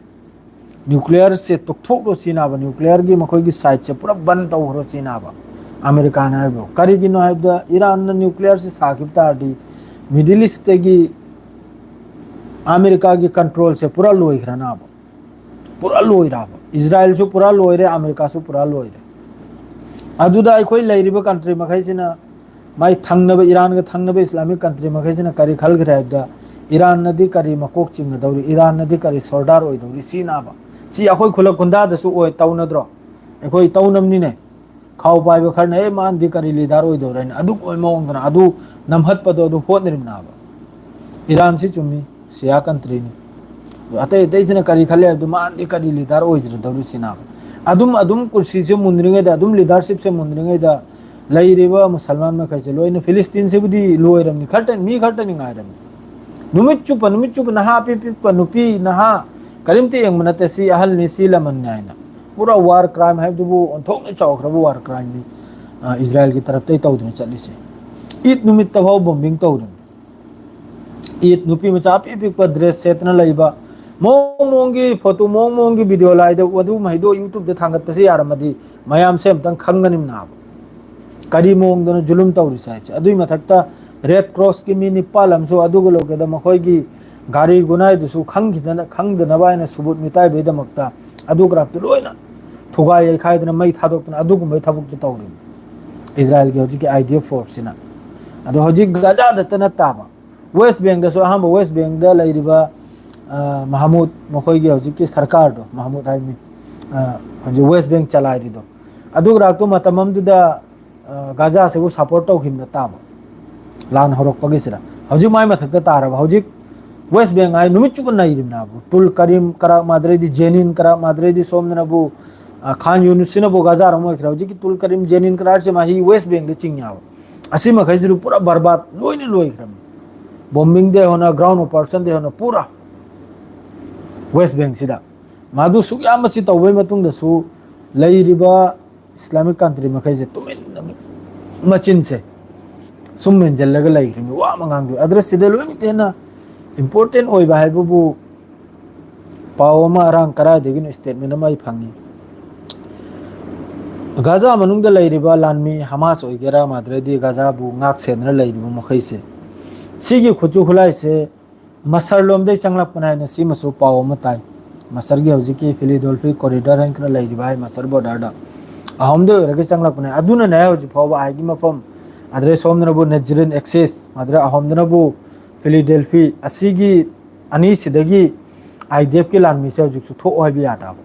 ꯅ꯭ꯌꯨꯀ꯭ꯂꯤꯌꯔꯁꯦ ꯇꯣꯛꯊꯣꯛꯂꯣ ꯁꯤꯅꯕ, ꯅ꯭ꯌꯨꯀ꯭ꯂꯤꯌꯔꯒꯤ ꯃꯈꯣꯏꯒꯤ ꯁꯥꯏꯠꯁꯦ ꯄꯨꯔꯥ ꯕꯟ ꯇꯧꯈ꯭ꯔꯣ ꯁꯤꯅꯕ ꯑꯃꯦꯔꯤꯀꯥꯅ ꯍꯥꯏꯕ꯫ ꯀꯔꯤꯒꯤꯅꯣ ꯍꯥꯏꯕꯗ, ꯏꯔꯥꯟꯅ ꯅ꯭ꯌꯨꯀ꯭ꯂꯤꯌꯔꯁꯦ ꯁꯥꯈꯤꯕ ꯇꯥꯔꯗꯤ ꯃꯤꯗꯜ ꯏꯁꯇꯒꯤ ꯑꯃꯦꯔꯤꯀꯥꯒꯤ ꯀꯟꯇ꯭ꯔꯣꯜꯁꯦ ꯄꯨꯔꯥ ꯂꯣꯏꯈ꯭ꯔꯅꯕ, ꯄꯨꯔꯥ ꯂꯣꯏꯔꯕ꯫ ꯏꯖꯔꯥꯌꯦꯜꯁꯨ ꯄꯨꯔꯥ ꯂꯣꯏꯔꯦ, ꯑꯃꯦꯔꯤꯀꯥꯁꯨ ꯄꯨꯔꯥ ꯂꯣꯏꯔꯦ꯫ ꯑꯗꯨꯗ ꯑꯩꯈꯣꯏ ꯂꯩꯔꯤꯕ ꯀꯟꯇ꯭ꯔꯤ ꯃꯈꯩꯁꯤꯅ ꯃꯥꯏ ꯊꯪꯅꯕ, ꯏꯔꯥꯟꯒ ꯊꯪꯅꯕ Islamic country ꯃꯈꯩꯁꯤꯅ ꯀꯔꯤ ꯈꯜꯈ꯭ꯔꯦ ꯍꯥꯏꯕꯗ, ꯏꯔꯥꯟꯅꯗꯤ ꯀꯔꯤ ꯃꯀꯣꯛ ꯆꯤꯡꯒꯗꯧꯔꯤ, ꯏꯔꯥꯟꯅꯗꯤ ꯀꯔꯤ ꯁꯣꯔꯗꯥꯔ ꯑꯣꯏꯗꯧꯔꯤ ꯁꯤꯅꯥꯕ꯫ ꯁꯤ ꯑꯩꯈꯣꯏ ꯈꯨꯂꯛ ꯈꯨꯟꯗꯥꯗꯁꯨ ꯑꯣꯏ, ꯇꯧꯅꯗ꯭ꯔꯣ? ꯑꯩꯈꯣꯏ ꯇꯧꯅꯕꯅꯤꯅꯦ꯫ ꯈꯥꯎ ꯄꯥꯏꯕ ꯈꯔꯅ, "ꯑꯦ, ꯃꯥꯅꯗꯤ ꯀꯔꯤ ꯂꯤꯗꯥꯔ ꯑꯣꯏꯗꯧꯔꯦꯅ?" ꯑꯗꯨ ꯑꯣꯏ ꯃꯑꯣꯡꯗꯅ ꯑꯗꯨ ꯅꯝꯍꯠꯄꯗꯣ ꯑꯗꯨ ꯍꯣꯠꯅꯔꯤꯕꯅꯥꯕ꯫ ꯏꯔꯥꯟꯁꯤ ꯆꯨꯝꯃꯤ, ꯁꯤꯌꯥ ꯀꯟꯇ꯭ꯔꯤꯅꯤ꯫ ꯑꯗꯣ ꯑꯇꯩ ꯑꯇꯩꯁꯤꯅ ꯀꯔꯤ ꯈꯜꯂꯦ ꯍꯥꯏꯕꯗꯨ, ꯃꯥꯅꯗꯤ ꯀꯔꯤ ꯂꯤꯗꯥꯔ ꯑꯣꯏꯖꯔꯗꯧꯔꯤꯁꯤꯅ? ꯑꯗꯨꯝ, ꯑꯗꯨꯝ ꯀꯨꯔꯁꯤꯁꯦ ꯃꯨꯟꯗ꯭ꯔꯤꯉꯩꯗ, ꯑꯗꯨꯝ ꯂꯤꯗꯔꯁꯤꯞꯁꯦ ꯃꯨꯟꯗ꯭ꯔꯤꯉꯩꯗ, ꯂꯩꯔꯤꯕ ꯃꯨꯁꯜꯃꯥꯟ ꯃꯈꯩꯁꯦ ꯂꯣꯏꯅ, ꯐꯤꯂꯤꯁꯇꯤꯟꯁꯤꯕꯨꯗꯤ ꯂꯣꯏꯔꯝꯅꯤ, ꯈꯔꯇ, ꯃꯤ ꯈꯔꯇꯅꯤ ꯉꯥꯏꯔꯝꯅꯤ꯫ ꯅꯨꯃꯤꯠ ꯆꯨꯞꯄ, ꯅꯨꯃꯤꯠ ꯆꯨꯞꯄ ꯅꯍꯥ ꯑꯄꯤꯛ ꯄꯤꯛꯄ, ꯅꯨꯄꯤ ꯅꯍꯥ ꯀꯔꯤꯝꯇ ꯌꯦꯡꯕ ꯅꯠꯇꯦ, ꯁꯤ ꯑꯍꯜꯅꯤ, ꯁꯤ ꯂꯃꯟꯅꯤ ꯍꯥꯏꯅ꯫ ꯄꯨꯔꯥ ꯋꯥꯔ ꯀ꯭ꯔꯥꯏꯝ ꯍꯥꯏꯕꯗꯨꯕꯨ ꯑꯣꯟꯊꯣꯛꯅ ꯆꯥꯎꯈ꯭ꯔꯕ ꯋꯥꯔ ꯀ꯭ꯔꯥꯏꯝꯅꯤ, ꯑ, ꯏꯖꯔꯥꯏꯜꯒꯤ ꯇꯔꯞꯇꯒꯤ ꯇꯧꯗꯨꯅ ꯆꯠꯂꯤꯁꯦ꯫ ꯏꯗ ꯅꯨꯃꯤꯠꯇꯐꯥꯎ ꯕꯣꯝꯕꯤꯡ ꯇꯧꯗꯅ, ꯏꯗ ꯅꯨꯄꯤ ꯃꯆꯥ ꯑꯄꯤꯛ ꯑꯄꯤꯛꯄ ꯗ꯭ꯔꯦꯁ ꯁꯦꯠꯇꯅ ꯂꯩꯕ, ꯃꯑꯣꯡ ꯃꯑꯣꯡꯒꯤ ꯐꯣꯇꯣ, ꯃꯑꯣꯡ ꯃꯑꯣꯡꯒꯤ ꯚꯤꯗꯤꯑꯣ ꯂꯥꯏꯗ ꯑꯗꯨ ꯃꯍꯩꯗꯣ YouTube-ꯇ ꯊꯥꯡꯒꯠꯄꯁꯦ ꯌꯥꯔꯝꯃꯗꯤ ꯃꯌꯥꯝꯁꯦ ꯑꯝꯇꯪ ꯈꯪꯒꯅꯤꯕꯅꯥꯕ꯫ ꯀꯔꯤ ꯃꯑꯣꯡꯗꯅꯣ ꯖꯨꯂꯨꯝ ꯇꯧꯔꯤꯁꯦ ꯍꯥꯏꯕꯁꯦ꯫ ꯑꯗꯨꯒꯤ ꯃꯊꯛꯇ ꯔꯦꯗ ꯀ꯭ꯔꯣꯁꯀꯤ ꯃꯤ ꯅꯤꯄꯥꯜ ꯑꯃꯁꯨ ꯑꯗꯨꯒ ꯂꯣꯏꯀꯗ ꯃꯈꯣꯏꯒꯤ ꯒꯥꯔꯤ ꯒꯨꯅꯥꯏꯗꯨꯁꯨ ꯈꯪꯈꯤꯗꯅ, ꯈꯪꯗꯅꯕ ꯍꯥꯏꯅ ꯁꯨꯕꯨꯠ ꯃꯤꯇꯥꯏꯕꯩꯗꯃꯛꯇ ꯑꯗꯨ ꯒ꯭ꯔꯥꯐꯇꯨ ꯂꯣꯏꯅ ꯊꯨꯒꯥꯏ ꯌꯩꯈꯥꯏꯗꯅ, ꯃꯩ ꯊꯥꯗꯣꯛꯇꯅ ꯑꯗꯨꯒꯨꯝꯕꯒꯤ ꯊꯕꯛꯇꯨ ꯇꯧꯔꯤꯕꯅꯤ ꯏꯖꯔꯥꯏꯜꯒꯤ ꯍꯧꯖꯤꯛꯀꯤ IDF ꯐꯣꯔꯁꯁꯤꯅ꯫ ꯑꯗꯣ ꯍꯧꯖꯤꯛ ꯒꯖꯥꯗꯇ ꯅꯠꯇꯕ, ꯋꯦꯁ ꯕꯦꯡꯗꯁꯨ, ꯑꯍꯥꯟꯕ ꯋꯦꯁ ꯕꯦꯡꯗ ꯂꯩꯔꯤꯕ, ꯑ, ꯃꯍꯃꯨꯗ, ꯃꯈꯣꯏꯒꯤ ꯍꯧꯖꯤꯛꯀꯤ ꯁꯔꯀꯥꯔꯗꯣ, ꯃꯍꯃꯨꯗ ꯍꯥꯏꯕꯅꯤ, ꯑ, ꯍꯧꯖꯤꯛ ꯋꯦꯁ ꯕꯦꯡ ꯆꯂꯥꯏꯔꯤꯗꯣ, ꯑꯗꯨ ꯒ꯭ꯔꯥꯐꯇꯨ ꯃꯇꯝ ꯑꯃꯗꯨꯗ, ꯑ, ꯒꯥꯖꯥꯁꯤꯕꯨ ꯁꯄꯣꯔꯠ ꯇꯧꯈꯤꯕꯅ ꯇꯥꯕ, ꯂꯥꯟ ꯍꯧꯔꯛꯄꯒꯤꯁꯤꯗ꯫ ꯍꯧꯖꯤꯛ ꯃꯥꯏ ꯃꯊꯛꯇ ꯇꯥꯔꯕ꯫ ꯍꯧꯖꯤꯛ ꯋꯦꯁ ꯕꯦꯡ ꯍꯥꯏ ꯅꯨꯃꯤꯠ ꯆꯨꯞꯄ ꯅꯩꯔꯤꯕꯅꯦꯕ꯫ ꯇꯨꯜ ꯀꯔꯤꯝ ꯀꯔꯥꯛ ꯃꯥꯗ꯭ꯔꯦꯗꯤ, ꯖꯦꯅꯤꯟ ꯀꯔꯥꯛ ꯃꯥꯗ꯭ꯔꯦꯗꯤ, ꯁꯣꯝꯗꯅꯕꯨ, ꯑ, ꯈꯥꯟ ꯌꯨꯅꯤꯁꯁꯤꯅꯕꯨ ꯒꯥꯖꯥꯔꯣꯝ ꯑꯣꯏꯈ꯭ꯔꯦ꯫ ꯍꯧꯖꯤꯛꯀꯤ ꯇꯨꯜ ꯀꯔꯤꯝ, ꯖꯦꯅꯤꯟ ꯀꯔꯥꯛꯁꯦ ꯃꯍꯤ ꯋꯦꯁ ꯕꯦꯡꯗ ꯆꯤꯡꯉꯦꯕ꯫ ꯑꯁꯤ ꯃꯈꯩꯁꯤꯁꯨ ꯄꯨꯔꯥ ꯕꯔꯕꯥꯗ ꯂꯣꯏꯅ ꯂꯣꯏꯈ꯭ꯔꯕꯅꯤ꯫ ꯕꯣꯝꯕꯤꯡꯗꯩ ꯍꯧꯅ, ꯒ꯭ꯔꯥꯎꯟ ꯑꯣꯄꯔꯦꯁꯟꯗꯩ ꯍꯧꯅ ꯄꯨꯔꯥ ꯋꯦꯁ ꯕꯦꯡꯁꯤꯗ꯫ ꯃꯗꯨ ꯁꯨꯛ ꯌꯥꯝꯕꯁꯤ ꯇꯧꯕꯩ ꯃꯇꯨꯡꯗꯁꯨ ꯂꯩꯔꯤꯕ ꯏꯁꯂꯥꯃꯤꯛ ꯀꯟꯇ꯭ꯔꯤ ꯃꯈꯩꯁꯦ ꯇꯨꯃꯤꯟꯅ ꯃꯆꯤꯟꯁꯦ ꯁꯨꯝ ꯃꯦꯟꯁꯤꯜꯂꯒ ꯂꯩꯈ꯭ꯔꯤꯕꯅꯤ, ꯋꯥ ꯑꯃ ꯉꯥꯡꯗꯣꯏ꯫ ꯑꯗꯨꯅ ꯁꯤꯗ ꯂꯣꯏꯅ ꯍꯦꯟꯅ ꯏꯝꯄꯣꯔꯇꯦꯟ ꯑꯣꯏꯕ ꯍꯥꯏꯕꯕꯨ ꯄꯥꯎ ꯑꯃ ꯑꯔꯥꯡ ꯀꯔꯥꯏꯗꯒꯤꯅꯣ ꯁ꯭ꯇꯦꯠꯃꯦꯟ ꯑꯃ ꯑꯩ ꯐꯪꯉꯤ꯫ ꯒꯥꯖꯥ ꯃꯅꯨꯡꯗ ꯂꯩꯔꯤꯕ ꯂꯥꯟꯃꯤ ꯍꯃꯥꯁ ꯑꯣꯏꯒꯦꯔꯥ, ꯃꯥꯗ꯭ꯔꯗꯤ ꯒꯥꯖꯥꯕꯨ ꯉꯥꯛ ꯁꯦꯟꯗꯨꯅ ꯂꯩꯔꯤꯕ ꯃꯈꯩꯁꯦ, ꯁꯤꯒꯤ ꯈꯨꯠꯁꯨ ꯈꯨꯠꯂꯥꯏꯁꯦ ꯃꯁꯔ ꯂꯣꯝꯗꯩ ꯆꯪꯂꯛꯄꯅꯦ ꯍꯥꯏꯅ ꯁꯤꯃꯁꯨ ꯄꯥꯎ ꯑꯃ ꯇꯥꯏ꯫ ꯃꯁꯔꯒꯤ ꯍꯧꯖꯤꯛꯀꯤ ꯐꯤꯂꯤꯗꯣꯜꯐꯤ ꯀꯣꯔꯤꯗꯣꯔ ꯍꯥꯏꯅ ꯈꯔ ꯂꯩꯔꯤꯕ ꯍꯥꯏ, ꯃꯁꯔ ꯕꯣꯔꯗꯔꯗ ꯑꯍꯣꯝꯗꯩ ꯑꯣꯏꯔꯒ ꯆꯪꯂꯛꯄꯅꯦ꯫ ꯑꯗꯨꯅꯅꯦ ꯍꯧꯖꯤꯛ ꯐꯥꯎꯕ ꯑꯥꯏꯒꯤ ꯃꯐꯝ ꯃꯥꯗ꯭ꯔꯦ ꯁꯣꯝꯗꯅꯕꯨ ꯅꯦꯖꯔꯤꯟ ꯑꯦꯛꯁꯤꯁ, ꯃꯥꯗ꯭ꯔꯦ ꯑꯍꯣꯝꯗꯅꯕꯨ ꯐꯤꯂꯤꯗꯦꯜꯐꯤ꯫ ꯑꯁꯤꯒꯤ ꯑꯅꯤꯁꯤꯗꯒꯤ ꯑꯥꯏ ꯗꯤ ꯑꯦꯐꯀꯤ ꯂꯥꯟꯃꯤꯁꯦ ꯍꯧꯖꯤꯛꯁꯨ ꯊꯣꯛꯑꯣ ꯍꯥꯏꯕ ꯌꯥꯗꯕ꯫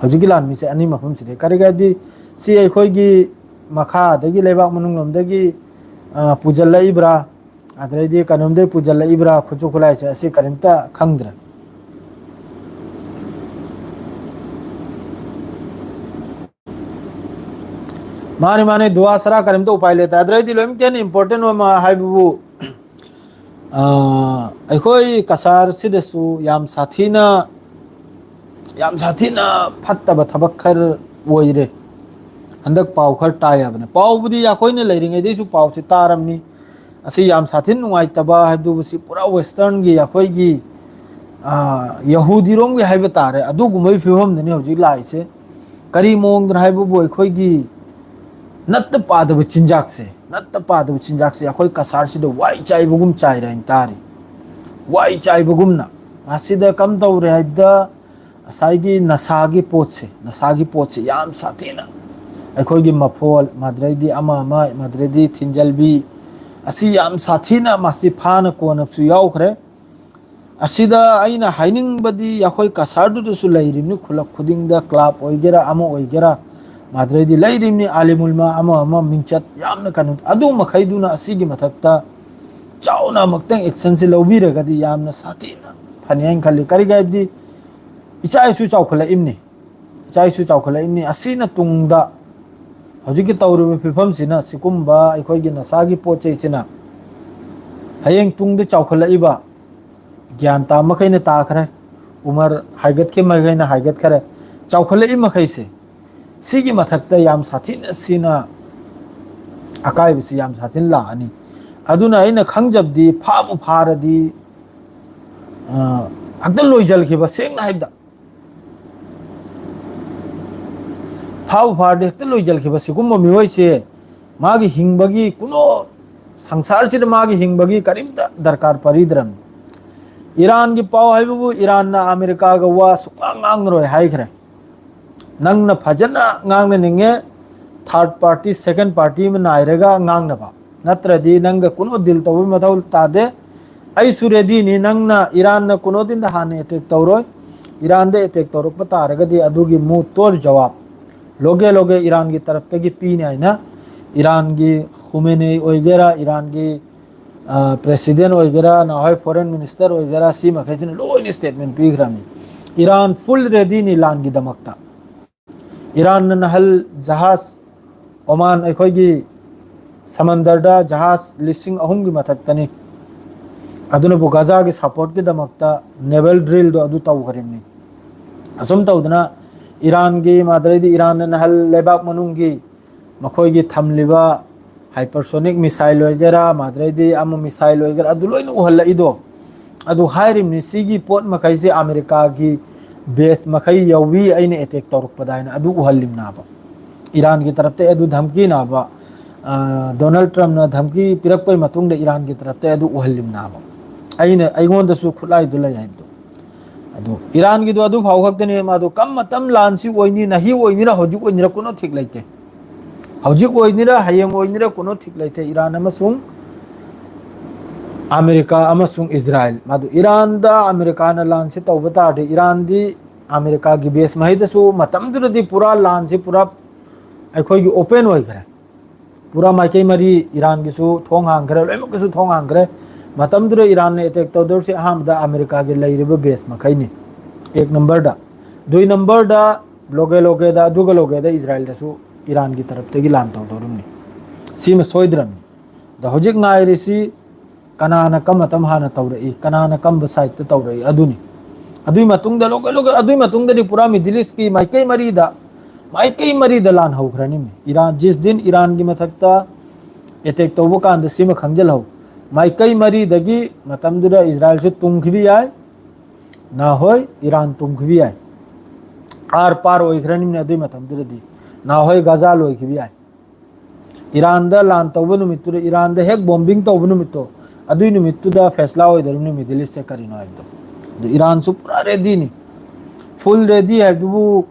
ꯍꯧꯖꯤꯛꯀꯤ ꯂꯥꯟꯃꯤꯁꯦ ꯑꯅꯤ ꯃꯐꯝꯁꯤꯗꯩ ꯀꯔꯤ ꯍꯥꯏꯗꯤ ꯁꯤ ꯑꯩꯈꯣꯏꯒꯤ ꯃꯈꯥꯗꯒꯤ ꯂꯩꯕꯥꯛ ꯃꯅꯨꯡ ꯂꯣꯝꯗꯒꯤ, ꯑ, ꯄꯨꯁꯤꯜꯂꯛꯏꯕ꯭ꯔꯥ, ꯑꯗꯩꯗꯤ ꯀꯩꯅꯣꯝꯗꯩ ꯄꯨꯁꯤꯜꯂꯛꯏꯕ꯭ꯔꯥ, ꯈꯨꯠꯁꯨ ꯈꯨꯠꯂꯥꯏꯁꯦ, ꯑꯁꯤ ꯀꯔꯤꯝꯇ ꯈꯪꯗ꯭ꯔꯦ꯫ ꯃꯥꯅꯤ, ꯃꯥꯅꯤ, ꯗꯨꯋꯥ ꯁꯔꯥ ꯀꯔꯤꯝꯇ ꯎꯄꯥꯏ ꯂꯩꯇꯦ꯫ ꯑꯗꯨꯗꯩꯗꯤ ꯂꯣꯏꯅꯃꯛꯇ ꯍꯦꯟꯅ ꯏꯝꯄꯣꯔꯇꯦꯟ ꯑꯣꯏꯕ ꯍꯥꯏꯕꯕꯨ, ꯑ, ꯑꯩꯈꯣꯏ ꯀꯁꯥꯔꯁꯤꯗꯁꯨ ꯌꯥꯝ ꯁꯥꯊꯤꯅ, ꯌꯥꯝ ꯁꯥꯊꯤꯅ ꯐꯠꯇꯕ ꯊꯕꯛ ꯈꯔ ꯑꯣꯏꯔꯦ꯫ ꯍꯟꯗꯛ ꯄꯥꯎ ꯈꯔ ꯇꯥꯏ ꯍꯥꯏꯕꯅꯦ꯫ ꯄꯥꯎꯕꯨꯗꯤ ꯑꯩꯈꯣꯏꯅ ꯂꯩꯔꯤꯉꯩꯗꯩꯁꯨ ꯄꯥꯎꯁꯤ ꯇꯥꯔꯝꯅꯤ꯫ ꯑꯁꯤ ꯌꯥꯝ ꯁꯥꯊꯤꯅ ꯅꯨꯡꯉꯥꯏꯇꯕ ꯍꯥꯏꯕꯗꯨꯕꯨ ꯁꯤ ꯄꯨꯔꯥ ꯋꯦꯁꯇꯔꯟꯒꯤ ꯑꯩꯈꯣꯏꯒꯤ, ꯑ, ꯌꯍꯨꯗꯤꯔꯣꯝꯒꯤ ꯍꯥꯏꯕ ꯇꯥꯔꯦ, ꯑꯗꯨꯒꯨꯝꯕꯒꯤ ꯐꯤꯕꯝꯗꯅꯤ ꯍꯧꯖꯤꯛ ꯂꯥꯛꯏꯁꯦ꯫ ꯀꯔꯤ ꯃꯑꯣꯡꯗꯅꯣ ꯍꯥꯏꯕꯕꯨ ꯑꯩꯈꯣꯏꯒꯤ ꯅꯠꯇ ꯄꯥꯗꯕ ꯆꯤꯟꯖꯥꯛꯁꯦ, ꯅꯠꯇ ꯄꯥꯗꯕ ꯆꯤꯟꯖꯥꯛꯁꯦ ꯑꯩꯈꯣꯏ ꯀꯁꯥꯔꯁꯤꯗ ꯋꯥꯏ ꯆꯥꯏꯕꯒꯨꯝ ꯆꯥꯏꯔꯦ ꯍꯥꯏꯅ ꯇꯥꯔꯤ꯫ ꯋꯥꯏ ꯆꯥꯏꯕꯒꯨꯝꯅ꯫ ꯃꯁꯤꯗ ꯀꯝ ꯇꯧꯔꯦ ꯍꯥꯏꯕꯗ ꯉꯁꯥꯏꯒꯤ ꯅꯁꯥꯒꯤ ꯄꯣꯠꯁꯦ, ꯅꯁꯥꯒꯤ ꯄꯣꯠꯁꯦ ꯌꯥꯝ ꯁꯥꯊꯤꯅ ꯑꯩꯈꯣꯏꯒꯤ ꯃꯐꯣꯜ, ꯃꯗ꯭ꯔꯩꯗꯤ ꯑꯃ ꯑꯃ, ꯃꯗ꯭ꯔꯩꯗꯤ ꯊꯤꯟꯖꯜꯕꯤ, ꯑꯁꯤ ꯌꯥꯝ ꯁꯥꯊꯤꯅ ꯃꯁꯤ ꯐꯥꯅ ꯀꯣꯟꯅꯁꯨ ꯌꯥꯎꯈ꯭ꯔꯦ꯫ ꯑꯁꯤꯗ ꯑꯩꯅ ꯍꯥꯏꯅꯤꯡꯕꯗꯤ ꯑꯩꯈꯣꯏ ꯀꯁꯥꯔꯗꯨꯗꯁꯨ ꯂꯩꯔꯤꯕꯅꯤ, ꯈꯨꯂꯛ ꯈꯨꯗꯤꯡꯗ ꯀ꯭ꯂꯕ ꯑꯣꯏꯒꯦꯔꯥ ꯑꯃ ꯑꯣꯏꯒꯦꯔꯥ, ꯃꯗ꯭ꯔꯩꯗꯤ ꯂꯩꯔꯤꯕꯅꯤ, ꯑꯥꯂꯤꯃꯨꯜꯃꯥ ꯑꯃ ꯑꯃ ꯃꯤꯡꯆꯠ ꯌꯥꯝꯅ ꯀꯩꯅꯣ, ꯑꯗꯨ ꯃꯈꯩꯗꯨꯅ ꯑꯁꯤꯒꯤ ꯃꯊꯛꯇ ꯆꯥꯎꯅ ꯑꯃꯨꯛꯇꯪ ꯑꯦꯛꯁꯟꯁꯤ ꯂꯧꯕꯤꯔꯒꯗꯤ ꯌꯥꯝꯅ ꯁꯥꯊꯤꯅ ꯐꯅꯤ ꯍꯥꯏꯅ ꯈꯜꯂꯤ꯫ ꯀꯔꯤꯒꯤ ꯍꯥꯏꯕꯗꯤ ꯏꯆꯥ ꯏꯁꯨ ꯆꯥꯎꯈꯠꯂꯛꯏꯕꯅꯤ, ꯏꯆꯥ ꯏꯁꯨ ꯆꯥꯎꯈꯠꯂꯛꯏꯕꯅꯤ꯫ ꯑꯁꯤꯅ ꯇꯨꯡꯗ ꯍꯧꯖꯤꯛꯀꯤ ꯇꯧꯔꯤꯕ ꯐꯤꯕꯝꯁꯤꯅ, ꯁꯤꯒꯨꯝꯕ ꯑꯩꯈꯣꯏꯒꯤ ꯅꯁꯥꯒꯤ ꯄꯣꯠ ꯆꯩꯁꯤꯅ ꯍꯌꯦꯡ ꯇꯨꯡꯗ ꯆꯥꯎꯈꯠꯂꯛꯏꯕ ꯒ꯭ꯌꯥꯟ ꯇꯥ ꯃꯈꯩꯅ ꯇꯥꯈ꯭ꯔꯦ, ꯎꯃꯔ ꯍꯥꯏꯒꯠꯈꯤ ꯃꯈꯩꯅ ꯍꯥꯏꯒꯠꯈ꯭ꯔꯦ, ꯆꯥꯎꯈꯠꯂꯛꯏ ꯃꯈꯩꯁꯦ ꯁꯤꯒꯤ ꯃꯊꯛꯇ ꯌꯥꯝ ꯁꯥꯊꯤꯅ ꯁꯤꯅ ꯑꯀꯥꯏꯕꯁꯤ ꯌꯥꯝ ꯁꯥꯊꯤꯅ ꯂꯥꯛꯑꯅꯤ꯫ ꯑꯗꯨꯅ ꯑꯩꯅ ꯈꯪꯖꯕꯗꯤ ꯐꯥꯕꯨ ꯐꯥꯔꯗꯤ, ꯑ, ꯍꯦꯛꯇ ꯂꯣꯏꯁꯤꯟꯈꯤꯕ, ꯁꯦꯡꯅ ꯍꯥꯏꯕꯗ ꯐꯥꯕꯨ ꯐꯥꯔꯗꯤ ꯍꯦꯛꯇ ꯂꯣꯏꯁꯤꯟꯈꯤꯕ ꯁꯤꯒꯨꯝꯕ ꯃꯤꯑꯣꯏꯁꯦ ꯃꯥꯒꯤ ꯍꯤꯡꯕꯒꯤ ꯀꯨꯅꯣ ꯁꯪꯁꯥꯔꯁꯤꯗ ꯃꯥꯒꯤ ꯍꯤꯡꯕꯒꯤ ꯀꯔꯤꯝꯇ ꯗꯔꯀꯥꯔ ꯄꯥꯔꯤꯗ꯭ꯔꯕꯅꯤ꯫ ꯏꯔꯥꯟꯒꯤ ꯄꯥꯎ ꯍꯥꯏꯕꯕꯨ ꯏꯔꯥꯟꯅ ꯑꯃꯦꯔꯤꯀꯥꯒ ꯋꯥ ꯁꯨꯛꯉꯥꯡ ꯉꯥꯡꯉꯔꯣꯏ ꯍꯥꯏꯈ꯭ꯔꯦ꯫ ꯅꯪꯅ ꯐꯖꯅ ꯉꯥꯡꯅꯅꯤꯡꯉꯦ, ꯊꯥꯔꯠ ꯄꯥꯔꯇꯤ, ꯁꯦꯀꯦꯟ ꯄꯥꯔꯇꯤ ꯑꯃ ꯅꯥꯏꯔꯒ ꯉꯥꯡꯅꯕ, ꯅꯠꯇ꯭ꯔꯗꯤ ꯅꯪꯒ ꯀꯨꯅꯣ ꯗꯤꯜ ꯇꯧꯕꯒꯤ ꯃꯊꯧ ꯇꯥꯗꯦ꯫ ꯑꯩꯁꯨ ꯔꯦꯗꯤꯅꯤ, ꯅꯪꯅ ꯏꯔꯥꯟꯅ ꯀꯨꯅꯣ ꯗꯤꯟꯗ ꯍꯥꯟꯅ ꯑꯦꯇꯦꯛ ꯇꯧꯔꯣꯏ, ꯏꯔꯥꯟꯗ ꯑꯦꯇꯦꯛ ꯇꯧꯔꯛꯄ ꯇꯥꯔꯒꯗꯤ ꯑꯗꯨꯒꯤ ꯃꯨ ꯇꯣꯔ ꯖꯋꯥꯕ ꯂꯣꯒꯦ ꯂꯣꯒꯦ ꯏꯔꯥꯟꯒꯤ ꯇꯔꯞꯇꯒꯤ ꯄꯤꯅꯤ ꯍꯥꯏꯅ ꯏꯔꯥꯟꯒꯤ ꯈꯨꯃꯦꯅꯦ ꯑꯣꯏꯒꯦꯔꯥ, ꯏꯔꯥꯟꯒꯤ ꯄ꯭ꯔꯦꯁꯤꯗꯦꯟ ꯑꯣꯏꯒꯦꯔꯥ, ꯅꯍꯥꯟꯋꯥꯏ ꯐꯣꯔꯦꯟ ꯃꯤꯅꯤꯁꯇꯔ ꯑꯣꯏꯒꯦꯔꯥ, ꯁꯤ ꯃꯈꯩꯁꯤꯅ ꯂꯣꯏꯅ ꯁ꯭ꯇꯦꯠꯃꯦꯟ ꯄꯤꯈ꯭ꯔꯕꯅꯤ꯫ ꯏꯔꯥꯟ ꯐꯨꯜ ꯔꯦꯗꯤꯅꯤ ꯂꯥꯟꯒꯤꯗꯃꯛꯇ꯫ ꯏꯔꯥꯟꯅ ꯅꯍꯜ ꯖꯍꯥꯖ ꯑꯣꯃꯥꯟ ꯑꯩꯈꯣꯏꯒꯤ ꯁꯃꯟꯗꯔꯗ ꯖꯍꯥꯖ ꯂꯤꯁꯤꯡ ꯑꯍꯨꯝꯒꯤ ꯃꯊꯛꯇꯅꯤ꯫ ꯑꯗꯨꯅꯕꯨ ꯒꯖꯥꯒꯤ ꯁꯄꯣꯔꯠꯀꯤꯗꯃꯛꯇ ꯅꯦꯚꯦꯜ ꯗ꯭ꯔꯤꯜꯗꯣ ꯑꯗꯨ ꯇꯧꯈ꯭ꯔꯤꯕꯅꯤ꯫ ꯑꯁꯨꯝ ꯇꯧꯗꯅ ꯏꯔꯥꯟꯒꯤ ꯃꯥꯗꯔꯩꯗꯤ ꯏꯔꯥꯟꯅ ꯅꯍꯜ ꯂꯩꯕꯥꯛ ꯃꯅꯨꯡꯒꯤ ꯃꯈꯣꯏꯒꯤ ꯊꯝꯂꯤꯕ ꯍꯥꯏꯄꯔꯁꯣꯅꯤꯛ ꯃꯤꯁꯥꯏꯜ ꯑꯣꯏꯒꯦꯔꯥ, ꯃꯥꯗꯔꯩꯗꯤ ꯑꯃ ꯃꯤꯁꯥꯏꯜ ꯑꯣꯏꯒꯦꯔꯥ, ꯑꯗꯨ ꯂꯣꯏꯅ ꯎꯍꯜꯂꯛꯏꯗꯣ꯫ ꯑꯗꯨ ꯍꯥꯏꯔꯤꯕꯅꯤ, ꯁꯤꯒꯤ ꯄꯣꯠ ꯃꯈꯩꯁꯦ ꯑꯃꯦꯔꯤꯀꯥꯒꯤ ꯕꯦꯁ ꯃꯈꯩ ꯌꯧꯋꯤ ꯑꯩꯅ ꯑꯦꯇꯦꯛ ꯇꯧꯔꯛꯄꯗ ꯍꯥꯏꯅ ꯑꯗꯨ ꯎꯍꯜꯂꯤꯕꯅꯥꯕ꯫ ꯏꯔꯥꯟꯒꯤ ꯇꯔꯞꯇ ꯑꯗꯨ ꯙꯝꯀꯤꯅꯥꯕ, ꯑ, ꯗꯣꯅꯥꯜꯗ ꯇ꯭ꯔꯝꯞꯅ ꯙꯝꯀꯤ ꯄꯤꯔꯛꯄꯒꯤ ꯃꯇꯨꯡꯗ ꯏꯔꯥꯟꯒꯤ ꯇꯔꯞꯇ ꯑꯗꯨ ꯎꯍꯜꯂꯤꯕꯅꯥꯕ꯫ ꯑꯩꯅ, ꯑꯩꯉꯣꯟꯗꯁꯨ ꯈꯨꯠꯂꯥꯏꯗꯨ ꯂꯩ ꯍꯥꯏꯕꯗꯣ꯫ ꯑꯗꯨ ꯏꯔꯥꯟꯒꯤꯗꯣ ꯑꯗꯨ ꯐꯥꯎ ꯈꯛꯇꯅꯦ꯫ ꯃꯥꯗꯣ ꯀꯝ ꯃꯇꯝ ꯂꯥꯟꯁꯤ ꯑꯣꯏꯅꯤ, ꯅꯍꯤ ꯑꯣꯏꯅꯤꯔ ꯍꯧꯖꯤꯛ ꯑꯣꯏꯅꯤꯔ ꯀꯨꯅꯣ ꯊꯤꯛ ꯂꯩꯇꯦ꯫ ꯍꯧꯖꯤꯛ ꯑꯣꯏꯅꯤꯔ ꯍꯌꯦꯡ ꯑꯣꯏꯅꯤꯔ ꯀꯨꯅꯣ ꯊꯤꯛ ꯂꯩꯇꯦ꯫ ꯏꯔꯥꯟ ꯑꯃꯁꯨꯡ ꯑꯃꯦꯔꯤꯀꯥ ꯑꯃꯁꯨꯡ ꯏꯖꯔꯥꯏꯜ, ꯃꯗꯨ ꯏꯔꯥꯟꯗ ꯑꯃꯦꯔꯤꯀꯥꯅ ꯂꯥꯟꯁꯤ ꯇꯧꯕ ꯇꯥꯔꯗꯤ, ꯏꯔꯥꯟꯗꯤ ꯑꯃꯦꯔꯤꯀꯥꯒꯤ ꯕꯦꯁ ꯃꯍꯩꯗꯁꯨ ꯃꯇꯝꯗꯨꯗꯗꯤ ꯄꯨꯔꯥ ꯂꯥꯟꯁꯤ ꯄꯨꯔꯥ ꯑꯩꯈꯣꯏꯒꯤ ꯑꯣꯄꯦꯟ ꯑꯣꯏꯈ꯭ꯔꯦ꯫ ꯄꯨꯔꯥ ꯃꯥꯏꯀꯩ ꯃꯔꯤ ꯏꯔꯥꯟꯒꯤꯁꯨ ꯊꯣꯡ ꯍꯥꯡꯈ꯭ꯔꯦ, ꯂꯣꯏꯅꯃꯛꯀꯤꯁꯨ ꯊꯣꯡ ꯍꯥꯡꯈ꯭ꯔꯦ꯫ ꯃꯇꯝꯗꯨꯗ ꯏꯔꯥꯟꯅ ꯑꯦꯇꯦꯛ ꯇꯧꯗꯧꯔꯤꯁꯤ ꯑꯍꯥꯟꯕꯗ ꯑꯃꯦꯔꯤꯀꯥꯒꯤ ꯂꯩꯔꯤꯕ ꯕꯦꯁ ꯃꯈꯩꯅꯤ꯫ ꯑꯦꯛ ꯅꯝꯕꯔꯗ꯫ ꯗꯨꯏ ꯅꯝꯕꯔꯗ ꯂꯣꯒꯦ ꯂꯣꯒꯦꯗ, ꯑꯗꯨꯒ ꯂꯣꯒꯦꯗ ꯏꯖꯔꯥꯏꯜꯗꯁꯨ ꯏꯔꯥꯟꯒꯤ ꯇꯔꯞꯇꯒꯤ ꯂꯥꯟ ꯇꯧꯗꯧꯔꯤꯕꯅꯤ꯫ ꯁꯤꯃ ꯁꯣꯏꯗ꯭ꯔꯕꯅꯤ꯫ ꯑꯗ ꯍꯧꯖꯤꯛ ꯉꯥꯏꯔꯤꯁꯤ ꯀꯅꯥꯅ ꯀꯝꯕ ꯃꯇꯝ ꯍꯥꯟꯅ ꯇꯧꯔꯛꯏ, ꯀꯅꯥꯅ ꯀꯝꯕ ꯁꯥꯏꯠꯇ ꯇꯧꯔꯛꯏ, ꯑꯗꯨꯅꯤ꯫ ꯑꯗꯨꯏ ꯃꯇꯨꯡꯗ ꯂꯣꯒꯦ ꯂꯣꯒꯦ, ꯑꯗꯨꯏ ꯃꯇꯨꯡꯗꯗꯤ ꯄꯨꯔꯥ ꯃꯤꯗꯜ ꯏꯁꯀꯤ ꯃꯥꯏꯀꯩ ꯃꯔꯤꯗ, ꯃꯥꯏꯀꯩ ꯃꯔꯤꯗ ꯂꯥꯟ ꯍꯧꯈ꯭ꯔꯅꯤ꯫ ꯏꯔꯥꯟ, ꯖꯤꯁ ꯗꯤꯟ ꯏꯔꯥꯟꯒꯤ ꯃꯊꯛꯇ ꯑꯦꯇꯦꯛ ꯇꯧꯕ ꯀꯥꯟꯗ ꯁꯤꯃ ꯈꯪꯖꯤꯜꯍꯧ꯫ ꯃꯥꯏꯀꯩ ꯃꯔꯤꯗꯒꯤ ꯃꯇꯝꯗꯨꯗ ꯏꯖꯔꯥꯏꯜꯁꯨ ꯇꯨꯝꯈꯤꯕ ꯌꯥꯏ, ꯅꯍꯣꯏ ꯏꯔꯥꯟ ꯇꯨꯝꯈꯤꯕ ꯌꯥꯏ꯫ ꯑꯥꯔ ꯄꯥꯔ ꯑꯣꯏꯈ꯭ꯔꯅꯤꯅ ꯑꯗꯨꯏ ꯃꯇꯝꯗꯨꯗꯗꯤ ꯅꯍꯣꯏ ꯒꯖꯥ ꯂꯣꯏꯈꯤꯕ ꯌꯥꯏ꯫ ꯏꯔꯥꯟꯗ ꯂꯥꯟ ꯇꯧꯕ ꯅꯨꯃꯤꯠꯇꯨꯗ, ꯏꯔꯥꯟꯗ ꯍꯦꯛ ꯕꯣꯝꯕꯤꯡ ꯇꯧꯕ ꯅꯨꯃꯤꯠꯇꯣ, ꯑꯗꯨꯏ ꯅꯨꯃꯤꯠꯇꯨꯗ ꯐꯦꯁꯂꯥ ꯑꯣꯏꯗꯧꯔꯤꯕꯅꯤ ꯃꯤꯗꯜ ꯏꯁꯁꯦ ꯀꯔꯤꯅꯣ ꯍꯥꯏꯕꯗꯣ꯫ ꯑꯗꯨ ꯏꯔꯥꯟꯁꯨ ꯄꯨꯔꯥ ꯔꯦꯗꯤꯅꯤ꯫ ꯐꯨꯜ ꯔꯦꯗꯤ ꯍꯥꯏꯕꯗꯨꯕꯨ,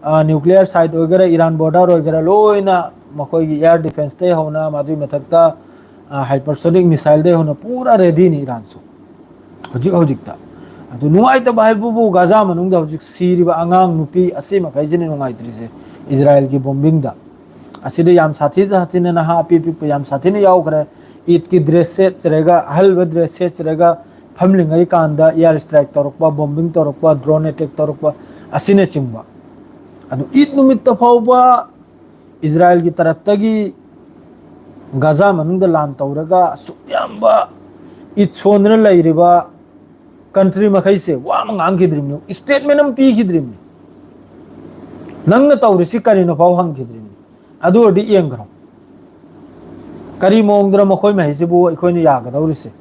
ꯅ꯭ꯌꯨꯀ꯭ꯂꯤꯌꯔ ꯁꯥꯏꯠ ꯑꯣꯏꯒꯦꯔꯥ, ꯏꯔꯥꯟ ꯕꯣꯔꯗꯔ ꯑꯣꯏꯒꯦꯔꯥ, ꯂꯣꯏꯅ ꯃꯈꯣꯏꯒꯤ ꯑꯦꯌꯔ ꯗꯤꯐꯦꯟꯁꯇꯩ ꯍꯧꯅ, ꯃꯗꯨꯒꯤ ꯃꯊꯛꯇ ꯍꯥꯏꯄꯔꯁꯣꯅꯤꯛ ꯃꯤꯁꯥꯏꯜꯗꯩ ꯍꯧꯅ ꯄꯨꯔꯥ ꯔꯦꯗꯤꯅꯤ ꯏꯔꯥꯟꯁꯨ ꯍꯧꯖꯤꯛ ꯍꯧꯖꯤꯛꯇ꯫ ꯑꯗꯨ ꯅꯨꯡꯉꯥꯏꯇꯕ ꯍꯥꯏꯕꯕꯨ ꯒꯥꯖꯥ ꯃꯅꯨꯡꯗ ꯍꯧꯖꯤꯛ ꯁꯤꯔꯤꯕ ꯑꯉꯥꯡ ꯅꯨꯄꯤ ꯑꯁꯤ ꯃꯈꯩꯁꯤꯅ ꯅꯨꯡꯉꯥꯏꯇ꯭ꯔꯤꯁꯦ, ꯏꯖꯔꯥꯏꯜꯒꯤ ꯕꯣꯝꯕꯤꯡꯗ꯫ ꯑꯁꯤꯗ ꯌꯥꯝ ꯁꯥꯊꯤ ꯁꯥꯊꯤꯅ ꯅꯍꯥ ꯑꯄꯤ ꯑꯄꯤꯛꯄ ꯌꯥꯝ ꯁꯥꯊꯤꯅ ꯌꯥꯎꯈ꯭ꯔꯦ꯫ ꯏꯗꯀꯤ ꯗ꯭ꯔꯦꯁ ꯁꯦꯠꯆꯔꯒ, ꯑꯍꯜꯕ ꯗ꯭ꯔꯦꯁ ꯁꯦꯠꯆꯔꯒ ꯐꯝꯂꯤꯉꯩ ꯀꯥꯟꯗ ꯑꯦꯌꯔ ꯏꯁꯇ꯭ꯔꯥꯏꯛ ꯇꯧꯔꯛꯄ, ꯕꯣꯝꯕꯤꯡ ꯇꯧꯔꯛꯄ, ꯗ꯭ꯔꯣꯟ ꯑꯦꯇꯦꯛ ꯇꯧꯔꯛꯄ ꯑꯁꯤꯅꯆꯤꯡꯕ꯫ ꯑꯗꯨ ꯏꯗ ꯅꯨꯃꯤꯠꯇ ꯐꯥꯎꯕ ꯏꯖꯔꯥꯏꯜꯒꯤ ꯇꯔꯞꯇꯒꯤ ꯒꯥꯖꯥ ꯃꯅꯨꯡꯗ ꯂꯥꯟ ꯇꯧꯔꯒ ꯑꯁꯨꯛ ꯌꯥꯝꯕ ꯏꯗ ꯁꯣꯟꯗꯨꯅ ꯂꯩꯔꯤꯕ ꯀꯟꯇ꯭ꯔꯤ ꯃꯈꯩꯁꯦ ꯋꯥ ꯑꯃ ꯉꯥꯡꯈꯤꯗ꯭ꯔꯤꯕꯅꯤ, ꯏꯁꯇꯦꯠꯃꯦꯟ ꯑꯃ ꯄꯤꯈꯤꯗ꯭ꯔꯤꯕꯅꯤ꯫ ꯅꯪꯅ ꯇꯧꯔꯤꯁꯤ ꯀꯔꯤꯅꯣ ꯐꯥꯎ ꯍꯪꯈꯤꯗ꯭ꯔꯤꯕꯅꯤ꯫ ꯑꯗꯨ ꯑꯣꯏꯔꯗꯤ ꯌꯦꯡꯈ꯭ꯔꯣ, ꯀꯔꯤ ꯃꯑꯣꯡꯗꯅ ꯃꯈꯣꯏ ꯃꯍꯩꯁꯤꯕꯨ ꯑꯩꯈꯣꯏꯅ ꯌꯥꯒꯗꯧꯔꯤꯁꯦ?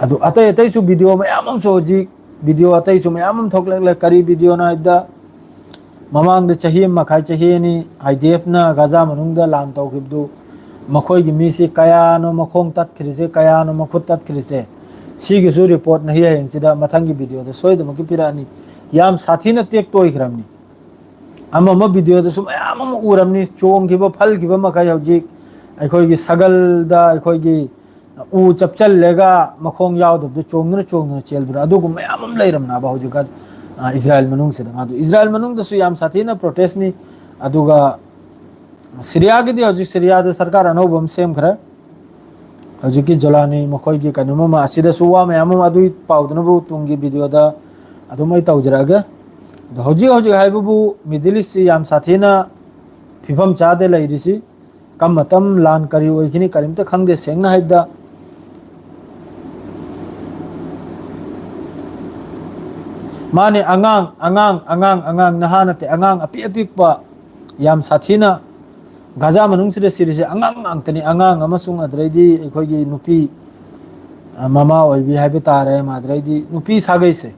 ꯑꯗꯨ ꯑꯇꯩ ꯑꯇꯩꯁꯨ ꯚꯤꯗꯤꯑꯣ ꯃꯌꯥꯝ ꯑꯃꯁꯨ ꯍꯧꯖꯤꯛ, ꯚꯤꯗꯤꯑꯣ ꯑꯇꯩꯁꯨ ꯃꯌꯥꯝ ꯑꯃ ꯊꯣꯛꯂꯛꯂꯦ꯫ ꯀꯔꯤ ꯚꯤꯗꯤꯑꯣꯅꯣ ꯍꯥꯏꯕꯗ, ꯃꯃꯥꯡꯗ ꯆꯍꯤ ꯑꯃ ꯃꯈꯥꯏ, ꯆꯍꯤ ꯑꯅꯤ ꯑꯥꯏ ꯗꯤ ꯑꯦꯐꯅ ꯒꯥꯖꯥ ꯃꯅꯨꯡꯗ ꯂꯥꯟ ꯇꯧꯈꯤꯕꯗꯨ, ꯃꯈꯣꯏꯒꯤ ꯃꯤꯁꯤ ꯀꯌꯥꯅꯣ ꯃꯈꯣꯡ ꯇꯠꯈ꯭ꯔꯤꯁꯦ, ꯀꯌꯥꯅꯣ ꯃꯈꯨꯠ ꯇꯠꯈ꯭ꯔꯤꯁꯦ, ꯁꯤꯒꯤꯁꯨ ꯔꯤꯄꯣꯔꯠꯅ ꯍꯌꯦꯡꯁꯤꯗ ꯃꯊꯪꯒꯤ ꯚꯤꯗꯤꯑꯣꯗ ꯁꯣꯏꯗꯅꯃꯛꯀꯤ ꯄꯤꯔꯛꯑꯅꯤ꯫ ꯌꯥꯝ ꯁꯥꯊꯤꯅ ꯇꯦꯛꯇꯣꯏꯈ꯭ꯔꯕꯅꯤ꯫ ꯑꯃ ꯑꯃ ꯚꯤꯗꯤꯑꯣꯗꯁꯨ ꯃꯌꯥꯝ ꯑꯃ ꯎꯔꯝꯅꯤ, ꯆꯣꯡꯈꯤꯕ, ꯐꯜꯈꯤꯕ ꯃꯈꯩ ꯍꯧꯖꯤꯛ ꯑꯩꯈꯣꯏꯒꯤ ꯁꯒꯜꯗ ꯑꯩꯈꯣꯏꯒꯤ ꯎ ꯆꯞꯆꯜꯂꯒ ꯃꯈꯣꯡ ꯌꯥꯎꯗꯕꯗꯨ ꯆꯣꯡꯗꯨꯅ ꯆꯣꯡꯗꯨꯅ ꯆꯦꯜꯗꯨꯅ ꯑꯗꯨꯒꯨꯝꯕ ꯃꯌꯥꯝ ꯑꯃ ꯂꯩꯔꯝꯅꯕ ꯍꯧꯖꯤꯛ ꯒ-, ꯑ, ꯏꯖꯔꯥꯏꯜ ꯃꯅꯨꯡꯁꯤꯗ꯫ ꯑꯗꯨ ꯏꯖꯔꯥꯏꯜ ꯃꯅꯨꯡꯗꯁꯨ ꯌꯥꯝ ꯁꯥꯊꯤꯅ ꯄ꯭ꯔꯣꯇꯦꯁꯅꯤ꯫ ꯑꯗꯨꯒ ꯁꯤꯔꯤꯌꯥꯒꯤꯗꯤ ꯍꯧꯖꯤꯛ ꯁꯤꯔꯤꯌꯥꯗ ꯁꯔꯀꯥꯔ ꯑꯅꯧꯕ ꯑꯃ ꯁꯦꯝꯈ꯭ꯔꯦ꯫ ꯍꯧꯖꯤꯛꯀꯤ ꯖꯣꯂꯥꯅꯤ ꯃꯈꯣꯏꯒꯤ ꯀꯩꯅꯣꯝ ꯑꯃ, ꯑꯁꯤꯗꯁꯨ ꯋꯥ ꯃꯌꯥꯝ ꯑꯃ, ꯑꯗꯨꯒꯤ ꯄꯥꯎꯗꯨꯅꯕꯨ ꯇꯨꯡꯒꯤ ꯚꯤꯗꯤꯑꯣꯗ ꯑꯗꯨꯝ ꯑꯩ ꯇꯧꯖꯔꯛꯑꯒꯦ꯫ ꯑꯗꯣ ꯍꯧꯖꯤꯛ ꯍꯧꯖꯤꯛ ꯍꯥꯏꯕꯕꯨ ꯃꯤꯗꯜ ꯏꯁꯁꯤ ꯌꯥꯝ ꯁꯥꯊꯤꯅ ꯐꯤꯕꯝ ꯆꯥꯗ ꯂꯩꯔꯤꯁꯤ꯫ ꯀꯝ ꯃꯇꯝ ꯂꯥꯟ ꯀꯔꯤ ꯑꯣꯏꯈꯤꯅꯤ ꯀꯔꯤꯝꯇ ꯈꯪꯗꯦ, ꯁꯦꯡꯅ ꯍꯥꯏꯕꯗ꯫ ꯃꯥꯅꯦ, ꯑꯉꯥꯡ, ꯑꯉꯥꯡ, ꯑꯉꯥꯡ, ꯑꯉꯥꯡ, ꯅꯍꯥ ꯅꯠꯇꯦ, ꯑꯉꯥꯡ ꯑꯄꯤꯛ ꯑꯄꯤꯛꯄ ꯌꯥꯝ ꯁꯥꯊꯤꯅ ꯒꯥꯖꯥ ꯃꯅꯨꯡꯁꯤꯗ ꯁꯤꯔꯤꯁꯦ ꯑꯉꯥꯡ ꯉꯥꯛꯇꯅꯤ꯫ ꯑꯉꯥꯡ ꯑꯃꯁꯨꯡ ꯑꯗꯨꯗꯩꯗꯤ ꯑꯩꯈꯣꯏꯒꯤ ꯅꯨꯄꯤ, ꯑ, ꯃꯃꯥ ꯑꯣꯏꯕꯤ ꯍꯥꯏꯕ ꯇꯥꯔꯦ, ꯑꯗꯨꯗꯩꯗꯤ ꯅꯨꯄꯤ ꯁꯥꯒꯩꯁꯦ,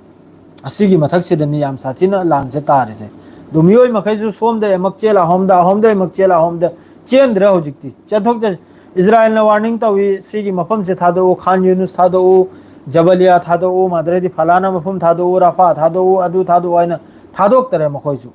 ꯑꯁꯤꯒꯤ ꯃꯊꯛꯁꯤꯗꯅꯤ ꯌꯥꯝ ꯁꯥꯊꯤꯅ ꯂꯥꯟꯁꯦ ꯇꯥꯔꯤꯁꯦ꯫ ꯑꯗꯨ ꯃꯤꯑꯣꯏ ꯃꯈꯩꯁꯨ ꯁꯣꯝꯗ ꯑꯃꯨꯛ ꯆꯦꯜ, ꯑꯍꯣꯝꯗ, ꯑꯍꯣꯝꯗ ꯑꯃꯨꯛ ꯆꯦꯜ, ꯑꯍꯣꯝꯗ ꯆꯦꯟꯗ꯭ꯔꯦ ꯍꯧꯖꯤꯛꯇꯤ꯫ ꯆꯦꯟꯊꯣꯛ ꯆꯦꯟ-, ꯏꯖꯔꯥꯏꯜꯅ ꯋꯥꯔꯅꯤꯡ ꯇꯧꯏ, "ꯁꯤꯒꯤ ꯃꯐꯝꯁꯦ ꯊꯥꯗꯣꯛꯎ, ꯈꯥꯟ ꯌꯨꯅꯨꯁ ꯊꯥꯗꯣꯛꯎ, ꯖꯕꯂꯤꯌꯥ ꯊꯥꯗꯣꯛꯎ, ꯃꯗꯨꯗꯩꯗꯤ ꯐꯂꯥꯅ ꯃꯐꯝ ꯊꯥꯗꯣꯛꯎ, ꯔꯥꯐꯥ ꯊꯥꯗꯣꯛꯎ, ꯑꯗꯨ ꯊꯥꯗꯣꯛꯎ ꯍꯥꯏꯅ ꯊꯥꯗꯣꯛꯇꯔꯦ ꯃꯈꯣꯏꯁꯨ꯫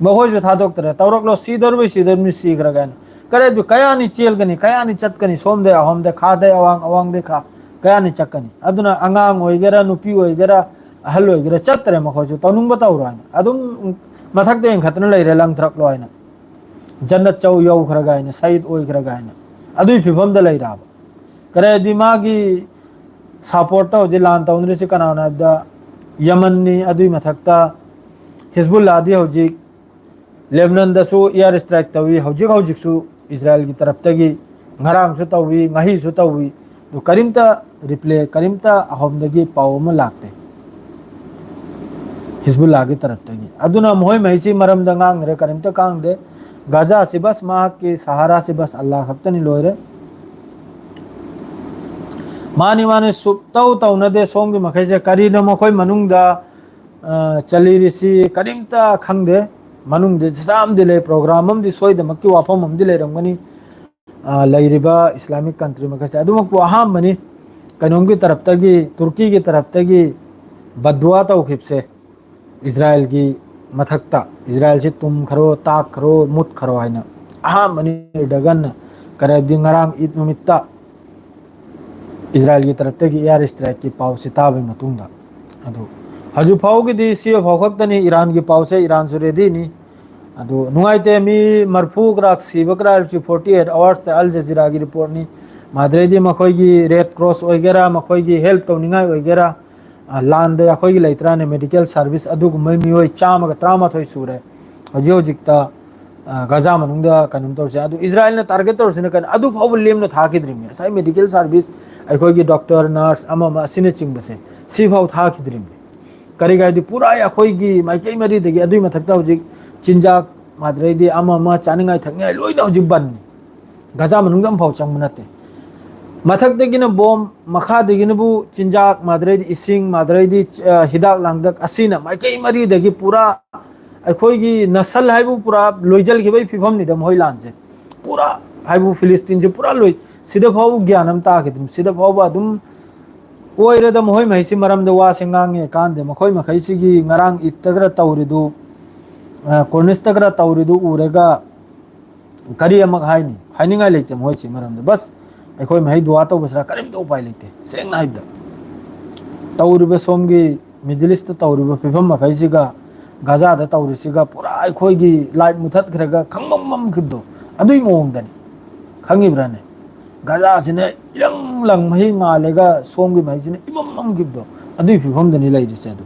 ꯃꯈꯣꯏꯁꯨ ꯊꯥꯗꯣꯛꯇꯔꯦ꯫ ꯇꯧꯔꯛꯂꯣ, ꯁꯤꯗꯧꯔꯤꯕꯩ ꯁꯤꯗꯧꯔꯤꯕꯅꯤ, ꯁꯤꯈ꯭ꯔꯒꯦ ꯍꯥꯏꯅ꯫ ꯀꯔꯤ, ꯀꯌꯥꯅꯤ ꯆꯦꯜꯒꯅꯤ, ꯀꯌꯥꯅꯤ ꯆꯠꯀꯅꯤ, ꯁꯣꯝꯗꯩ ꯑꯍꯣꯝꯗ, ꯈꯥꯗꯩ ꯑꯋꯥꯡ, ꯑꯋꯥꯡꯗꯩ ꯈꯥ, ꯀꯌꯥꯅꯤ ꯆꯠꯀꯅꯤ? ꯑꯗꯨꯅ ꯑꯉꯥꯡ ꯑꯣꯏꯒꯦꯔꯥ, ꯅꯨꯄꯤ ꯑꯣꯏꯒꯦꯔꯥ, ꯑꯍꯜ ꯑꯣꯏꯒꯦꯔꯥ, ꯆꯠꯇꯔꯦ ꯃꯈꯣꯏꯁꯨ, ꯇꯧꯅꯤꯡꯕ ꯇꯧꯔꯣ ꯍꯥꯏꯅ꯫ ꯑꯗꯨꯝ ꯃꯊꯛꯇ ꯌꯦꯡꯈꯠꯇꯅ ꯂꯩꯔꯦ, ꯂꯪꯊꯔꯛꯂꯣ ꯍꯥꯏꯅ꯫ ꯖꯟꯅꯠ ꯆꯧ ꯌꯧꯈ꯭ꯔꯒ ꯍꯥꯏꯅ, ꯁꯍꯤꯗ ꯑꯣꯏꯈ꯭ꯔꯒ ꯍꯥꯏꯅ꯫ ꯑꯗꯨꯒꯤ ꯐꯤꯕꯝꯗ ꯂꯩꯔꯕ꯫ ꯀꯔꯤ ꯍꯥꯏꯗꯤ ꯃꯥꯒꯤ ꯁꯄꯣꯔꯠꯇ ꯍꯧꯖꯤꯛ ꯂꯥꯟ ꯇꯧꯅꯔꯤꯁꯤ ꯀꯅꯥꯅꯣ ꯍꯥꯏꯕꯗ ꯌꯃꯟꯅꯤ, ꯑꯗꯨꯒꯤ ꯃꯊꯛꯇ ꯍꯤꯖꯕꯨꯜꯂꯥꯗꯤ ꯍꯧꯖꯤꯛ ꯂꯦꯕꯅꯟꯗꯁꯨ ꯏꯌꯥꯔ ꯏꯁꯇ꯭ꯔꯥꯏꯛ ꯇꯧꯏ, ꯍꯧꯖꯤꯛ ꯍꯧꯖꯤꯛꯁꯨ ꯏꯖꯔꯥꯏꯜꯒꯤ ꯇꯔꯞꯇꯒꯤ ꯉꯔꯥꯡꯁꯨ ꯇꯧꯏ, ꯉꯍꯤꯁꯨ ꯇꯧꯏ꯫ ꯑꯗꯨ ꯀꯔꯤꯝꯇ ꯔꯤꯄ꯭ꯂꯦ, ꯀꯔꯤꯝꯇ ꯑꯍꯣꯝꯗꯒꯤ ꯄꯥꯎ ꯑꯃ ꯂꯥꯛꯇꯦ ꯍꯤꯖꯕꯨꯜꯂꯥꯒꯤ ꯇꯔꯞꯇꯒꯤ꯫ ꯑꯗꯨꯅ ꯃꯈꯣꯏ ꯃꯩꯁꯤ ꯃꯔꯝꯗ ꯉꯥꯡꯗ꯭ꯔꯦ, ꯀꯔꯤꯝꯇ ꯉꯥꯡꯗꯦ꯫ ꯒꯥꯖꯥꯁꯤ ꯕꯁ, ꯃꯍꯥꯛꯀꯤ ꯁꯍꯥꯔꯥꯁꯤ ꯕꯁ ꯑꯜꯂꯥ ꯈꯛꯇꯅꯤ, ꯂꯣꯏꯔꯦ꯫ ꯃꯥꯅꯤ, ꯃꯥꯅꯤ, ꯁꯨꯛꯇꯧ ꯇꯧꯅꯗꯦ ꯁꯣꯝꯒꯤ ꯃꯈꯩꯁꯦ꯫ ꯀꯔꯤꯅꯣ ꯃꯈꯣꯏ ꯃꯅꯨꯡꯗ, ꯑ, ꯆꯠꯂꯤꯔꯤꯁꯤ ꯀꯔꯤꯝꯇ ꯈꯪꯗꯦ꯫ ꯃꯅꯨꯡꯗ ꯆꯥꯝꯗꯤ ꯂꯩ, ꯄ꯭ꯔꯣꯒ꯭ꯔꯥꯝ ꯑꯃꯗꯤ ꯁꯣꯏꯗꯃꯛꯀꯤ ꯋꯥꯐꯝ ꯑꯃꯗꯤ ꯂꯩꯔꯝꯒꯅꯤ꯫ ꯑ, ꯂꯩꯔꯤꯕ ꯏꯁꯂꯥꯃꯤꯛ ꯀꯟꯇ꯭ꯔꯤ ꯃꯈꯩꯁꯦ꯫ ꯑꯗꯨꯃꯛꯄꯨ ꯑꯍꯥꯟꯕꯅꯤ ꯀꯩꯅꯣꯝꯒꯤ ꯇꯔꯞꯇꯒꯤ, ꯇꯨꯔꯀꯤꯒꯤ ꯇꯔꯞꯇꯒꯤ ꯕꯗꯋꯥ ꯇꯧꯈꯤꯕꯁꯦ ꯏꯖꯔꯥꯏꯜꯒꯤ ꯃꯊꯛꯇ, "ꯏꯖꯔꯥꯏꯜꯁꯤ ꯇꯨꯝꯈ꯭ꯔꯣ, ꯇꯥꯛꯈ꯭ꯔꯣ, ꯃꯨꯠꯈ꯭ꯔꯣ" ꯍꯥꯏꯅ꯫ ꯑꯍꯥꯟꯕꯅꯤ ꯑꯦꯔꯗꯒꯟꯅ, ꯀꯔꯤ ꯍꯥꯏꯕꯗꯤ ꯉꯔꯥꯡ ꯏꯗ ꯅꯨꯃꯤꯠꯇ ꯏꯖꯔꯥꯏꯜꯒꯤ ꯇꯔꯞꯇꯒꯤ ꯏꯌꯥꯔ ꯏꯁꯇ꯭ꯔꯥꯏꯛꯀꯤ ꯄꯥꯎꯁꯤ ꯇꯥꯕꯒꯤ ꯃꯇꯨꯡꯗ꯫ ꯑꯗꯨ ꯍꯧꯖꯤꯛ ꯐꯥꯎꯒꯤꯗꯤ ꯁꯤ ꯐꯥꯎ ꯈꯛꯇꯅꯤ, ꯏꯔꯥꯟꯒꯤ ꯄꯥꯎꯁꯦ, ꯏꯔꯥꯟꯁꯨ ꯔꯦꯗꯤꯅꯤ꯫ ꯑꯗꯨ ꯅꯨꯡꯉꯥꯏꯇꯦ, ꯃꯤ ꯃꯔꯐꯨ ꯀꯔꯥꯛ ꯁꯤꯕ ꯀꯔꯥꯛ ꯍꯧꯖꯤꯛ ꯐꯣꯔꯇꯤ ꯑꯦꯠ ꯑꯋꯥꯔꯁꯇ ꯑꯜ ꯖꯖꯤꯔꯥꯒꯤ ꯔꯤꯄꯣꯔꯠꯅꯤ꯫ ꯃꯗꯨꯗꯩꯗꯤ ꯃꯈꯣꯏꯒꯤ ꯔꯦꯗ ꯀ꯭ꯔꯣꯁ ꯑꯣꯏꯒꯦꯔꯥ, ꯃꯈꯣꯏꯒꯤ ꯍꯦꯜꯞ ꯇꯧꯅꯤꯡꯉꯥꯏ ꯑꯣꯏꯒꯦꯔꯥ, ꯑ, ꯂꯥꯟꯗ ꯑꯩꯈꯣꯏꯒꯤ ꯂꯩꯇ꯭ꯔꯥꯅꯦ ꯃꯦꯗꯤꯀꯦꯜ ꯁꯥꯔꯚꯤꯁ, ꯑꯗꯨꯒꯨꯝꯕ ꯃꯤꯑꯣꯏ ꯆꯥꯝꯃꯒ ꯇꯔꯥꯃꯥꯊꯣꯏ ꯁꯨꯔꯦ ꯍꯧꯖꯤꯛ ꯍꯧꯖꯤꯛꯇ, ꯑ, ꯒꯖꯥ ꯃꯅꯨꯡꯗ ꯀꯩꯅꯣꯝ ꯇꯧꯔꯤꯁꯦ꯫ ꯑꯗꯨ ꯏꯖꯔꯥꯏꯜꯅ ꯇꯥꯔꯒꯦꯠ ꯇꯧꯔꯤꯁꯤꯅ ꯀꯩꯅꯣ? ꯑꯗꯨ ꯐꯥꯎꯕ ꯂꯦꯝꯅ ꯊꯥꯈꯤꯗ꯭ꯔꯤꯕꯅꯤ꯫ ꯉꯁꯥꯏ ꯃꯦꯗꯤꯀꯦꯜ ꯁꯥꯔꯚꯤꯁ, ꯑꯩꯈꯣꯏꯒꯤ ꯗꯣꯛꯇꯔ, ꯅꯔꯁ, ꯑꯃ ꯑꯃ ꯑꯁꯤꯅꯆꯤꯡꯕꯁꯦ, ꯁꯤꯐꯥꯎ ꯊꯥꯈꯤꯗ꯭ꯔꯤꯕꯅꯤ꯫ ꯀꯔꯤꯒꯤ ꯍꯥꯏꯗꯤ ꯄꯨꯔꯥ ꯑꯩꯈꯣꯏꯒꯤ ꯃꯥꯏꯀꯩ ꯃꯔꯤꯗꯒꯤ, ꯑꯗꯨꯒꯤ ꯃꯊꯛꯇ ꯍꯧꯖꯤꯛ ꯆꯤꯟꯖꯥꯛ, ꯃꯗꯨꯗꯩꯗꯤ ꯑꯃ ꯑꯃ ꯆꯥꯅꯤꯡꯉꯥꯏ ꯊꯛꯅꯤꯡꯉꯥꯏ ꯂꯣꯏꯅ ꯍꯧꯖꯤꯛ ꯕꯟꯅꯤ꯫ ꯒꯖꯥ ꯃꯅꯨꯡꯗ ꯑꯃꯐꯥꯎ ꯆꯪꯕ ꯅꯠꯇꯦ꯫ ꯃꯊꯛꯇꯒꯤꯅ ꯕꯣꯝ, ꯃꯈꯥꯗꯒꯤꯅꯕꯨ ꯆꯤꯟꯖꯥꯛ, ꯃꯗꯨꯗꯩꯗꯤ ꯏꯁꯤꯡ, ꯃꯗꯨꯗꯩꯗꯤ, ꯑ, ꯍꯤꯗꯥꯛ ꯂꯥꯡꯊꯛ, ꯑꯁꯤꯅ ꯃꯥꯏꯀꯩ ꯃꯔꯤꯗꯒꯤ ꯄꯨꯔꯥ ꯑꯩꯈꯣꯏꯒꯤ ꯅꯁꯜ ꯍꯥꯏꯕꯨ ꯄꯨꯔꯥ ꯂꯣꯏꯖꯜꯈꯤꯕꯒꯤ ꯐꯤꯕꯝꯅꯤꯗ ꯃꯈꯣꯏ ꯂꯥꯟꯁꯦ꯫ ꯄꯨꯔꯥ ꯍꯥꯏꯕꯨ ꯐꯤꯂꯤꯁꯇꯤꯟꯁꯦ ꯄꯨꯔꯥ ꯂꯣꯏ-, ꯁꯤꯗ ꯐꯥꯎꯕ ꯒ꯭ꯌꯥꯟ ꯑꯃ ꯇꯥꯈꯤꯗ꯭ꯔꯤ꯫ ꯁꯤꯗ ꯐꯥꯎꯕ ꯑꯗꯨꯝ ꯀꯣꯏꯔꯦꯗ ꯃꯈꯣꯏ ꯃꯍꯩꯁꯤ ꯃꯔꯝꯗ ꯋꯥꯁꯦ ꯉꯥꯡꯉꯦ ꯀꯥꯟꯗꯦ꯫ ꯃꯈꯣꯏ ꯃꯈꯩꯁꯤꯒꯤ ꯉꯔꯥꯡ ꯏꯠꯇ ꯈꯔ ꯇꯧꯔꯤꯗꯨ, ꯑ, ꯀꯣꯔꯅꯤꯁꯇ ꯈꯔ ꯇꯧꯔꯤꯗꯨ ꯎꯔꯒ ꯀꯔꯤ ꯑꯃꯨꯛ ꯍꯥꯏꯅꯤ? ꯍꯥꯏꯅꯤꯡꯉꯥꯏ ꯂꯩꯇꯦ ꯃꯈꯣꯏꯁꯤ ꯃꯔꯝꯗ꯫ ꯕꯁ ꯑꯩꯈꯣꯏ ꯃꯍꯩ ꯗꯨꯋꯥ ꯇꯧꯕꯁꯤꯔꯥ ꯀꯔꯤꯝꯇ ꯎꯄꯥꯏ ꯂꯩꯇꯦ꯫ ꯁꯦꯡꯅ ꯍꯥꯏꯕꯗ ꯇꯧꯔꯤꯕ ꯁꯣꯝꯒꯤ ꯃꯤꯗꯜ ꯏꯁꯇ ꯇꯧꯔꯤꯕ ꯐꯤꯕꯝ ꯃꯈꯩꯁꯤꯒ, ꯒꯥꯖꯥꯗ ꯇꯧꯔꯤꯁꯤꯒ ꯄꯨꯔꯥ ꯑꯩꯈꯣꯏꯒꯤ ꯂꯥꯏꯠ ꯃꯨꯊꯠꯈ꯭ꯔꯒ ꯈꯪꯃꯝ ꯃꯝꯈꯤꯕꯗꯣ ꯑꯗꯨꯒꯤ ꯃꯑꯣꯡꯗꯅꯤ꯫ ꯈꯪꯉꯤꯕ꯭ꯔꯥꯅꯦ? ꯒꯥꯖꯥꯁꯤꯅ ꯏꯂꯪ ꯂꯪ ꯃꯍꯩ ꯉꯥꯜꯂꯒ ꯁꯣꯝꯒꯤ ꯃꯍꯩꯁꯤꯅ ꯏꯃꯝ ꯃꯝꯈꯤꯕꯗꯣ ꯑꯗꯨꯒꯤ ꯐꯤꯕꯝꯗꯅꯤ ꯂꯩꯔꯤꯁꯦ꯫ ꯑꯗꯨ,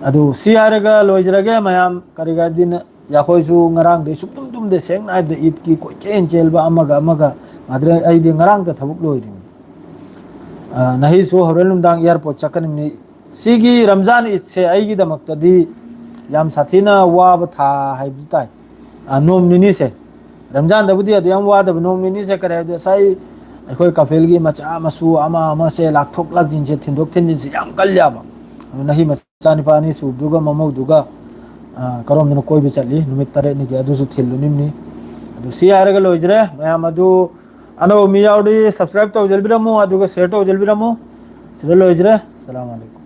ꯑꯗꯨ ꯁꯤ ꯍꯥꯏꯔꯒ ꯂꯣꯏꯖꯔꯒꯦ ꯃꯌꯥꯝ꯫ ꯀꯔꯤ ꯀꯥꯏꯗꯤꯅ ꯑꯩꯈꯣꯏꯁꯨ ꯉꯔꯥꯡꯗꯩ ꯁꯨꯛꯇꯨꯝ ꯇꯨꯝꯗꯦ꯫ ꯁꯦꯡꯅ ꯍꯥꯏꯕꯗ ꯏꯗꯀꯤ ꯀꯣꯏꯆꯦꯟ ꯆꯦꯟꯕ ꯑꯃꯒ ꯑꯃꯒ꯫ ꯑꯗꯨꯗ ꯑꯩꯗꯤ ꯉꯔꯥꯡꯗ ꯊꯕꯛ ꯂꯣꯏꯔꯤꯅꯤ꯫ ꯑ, ꯅꯍꯤꯁꯨ ꯍꯣꯔꯦꯟ ꯅꯨꯡꯗꯥꯡ ꯑꯦꯌꯥꯔꯄꯣꯔꯠ ꯆꯠꯀꯅꯤꯕꯅꯤ꯫ ꯁꯤꯒꯤ ꯔꯝꯖꯥꯟ ꯏꯗꯁꯦ ꯑꯩꯒꯤꯗꯃꯛꯇꯗꯤ ꯌꯥꯝ ꯁꯥꯊꯤꯅ ꯋꯥꯕ ꯊꯥ ꯍꯥꯏꯕꯗꯨ ꯇꯥꯏ꯫ ꯑ, ꯅꯣꯡ ꯅꯤꯅꯤꯁꯦ꯫ ꯔꯝꯖꯥꯟꯗꯕꯨꯗꯤ ꯑꯗꯨ ꯌꯥꯝ ꯋꯥꯗꯕ ꯅꯣꯡ ꯅꯤꯅꯤꯁꯦ꯫ ꯀꯔꯤ ꯍꯥꯏꯕꯗꯤ ꯉꯁꯥꯏ ꯑꯩꯈꯣꯏ ꯀꯥꯐꯦꯜꯒꯤ ꯃꯆꯥ ꯃꯁꯨ ꯑꯃ ꯑꯃꯁꯦ ꯂꯥꯛꯊꯣꯛ ꯂꯥꯛꯁꯤꯟꯁꯦ, ꯊꯤꯟꯗꯣꯛ ꯊꯤꯟꯖꯤꯟꯁꯦ ꯌꯥꯝ ꯀꯜꯂꯦꯕ꯫ ꯑꯗꯨ ꯅꯍꯤ ꯃꯆꯥꯅꯤꯄꯥ ꯑꯅꯤ ꯁꯨꯕꯗꯨꯒ ꯃꯃꯧꯗꯨꯒ, ꯑ, ꯀꯔꯣꯝꯗꯅꯣ ꯀꯣꯏꯕ ꯆꯠꯂꯤ ꯅꯨꯃꯤꯠ ꯇꯔꯦꯠꯅꯤꯒꯤ, ꯑꯗꯨꯁꯨ ꯊꯤꯜꯂꯨꯅꯤꯝꯅꯤ꯫ ꯑꯗꯨ ꯁꯤ ꯍꯥꯏꯔꯒ ꯂꯣꯏꯖꯔꯦ꯫ ꯃꯌꯥꯝ ꯑꯗꯨ ꯑꯅꯧꯕ ꯃꯤ ꯌꯥꯎꯔꯗꯤ subscribe ꯇꯧꯖꯕꯤꯔꯝꯃꯨ, ꯑꯗꯨꯒ share ꯇꯧꯖꯕꯤꯔꯝꯃꯨ꯫ ꯁꯤꯗ ꯂꯣꯏꯖꯔꯦ꯫ ꯑꯁꯂꯥꯃꯨ ꯑꯂꯩꯀꯨꯝ꯫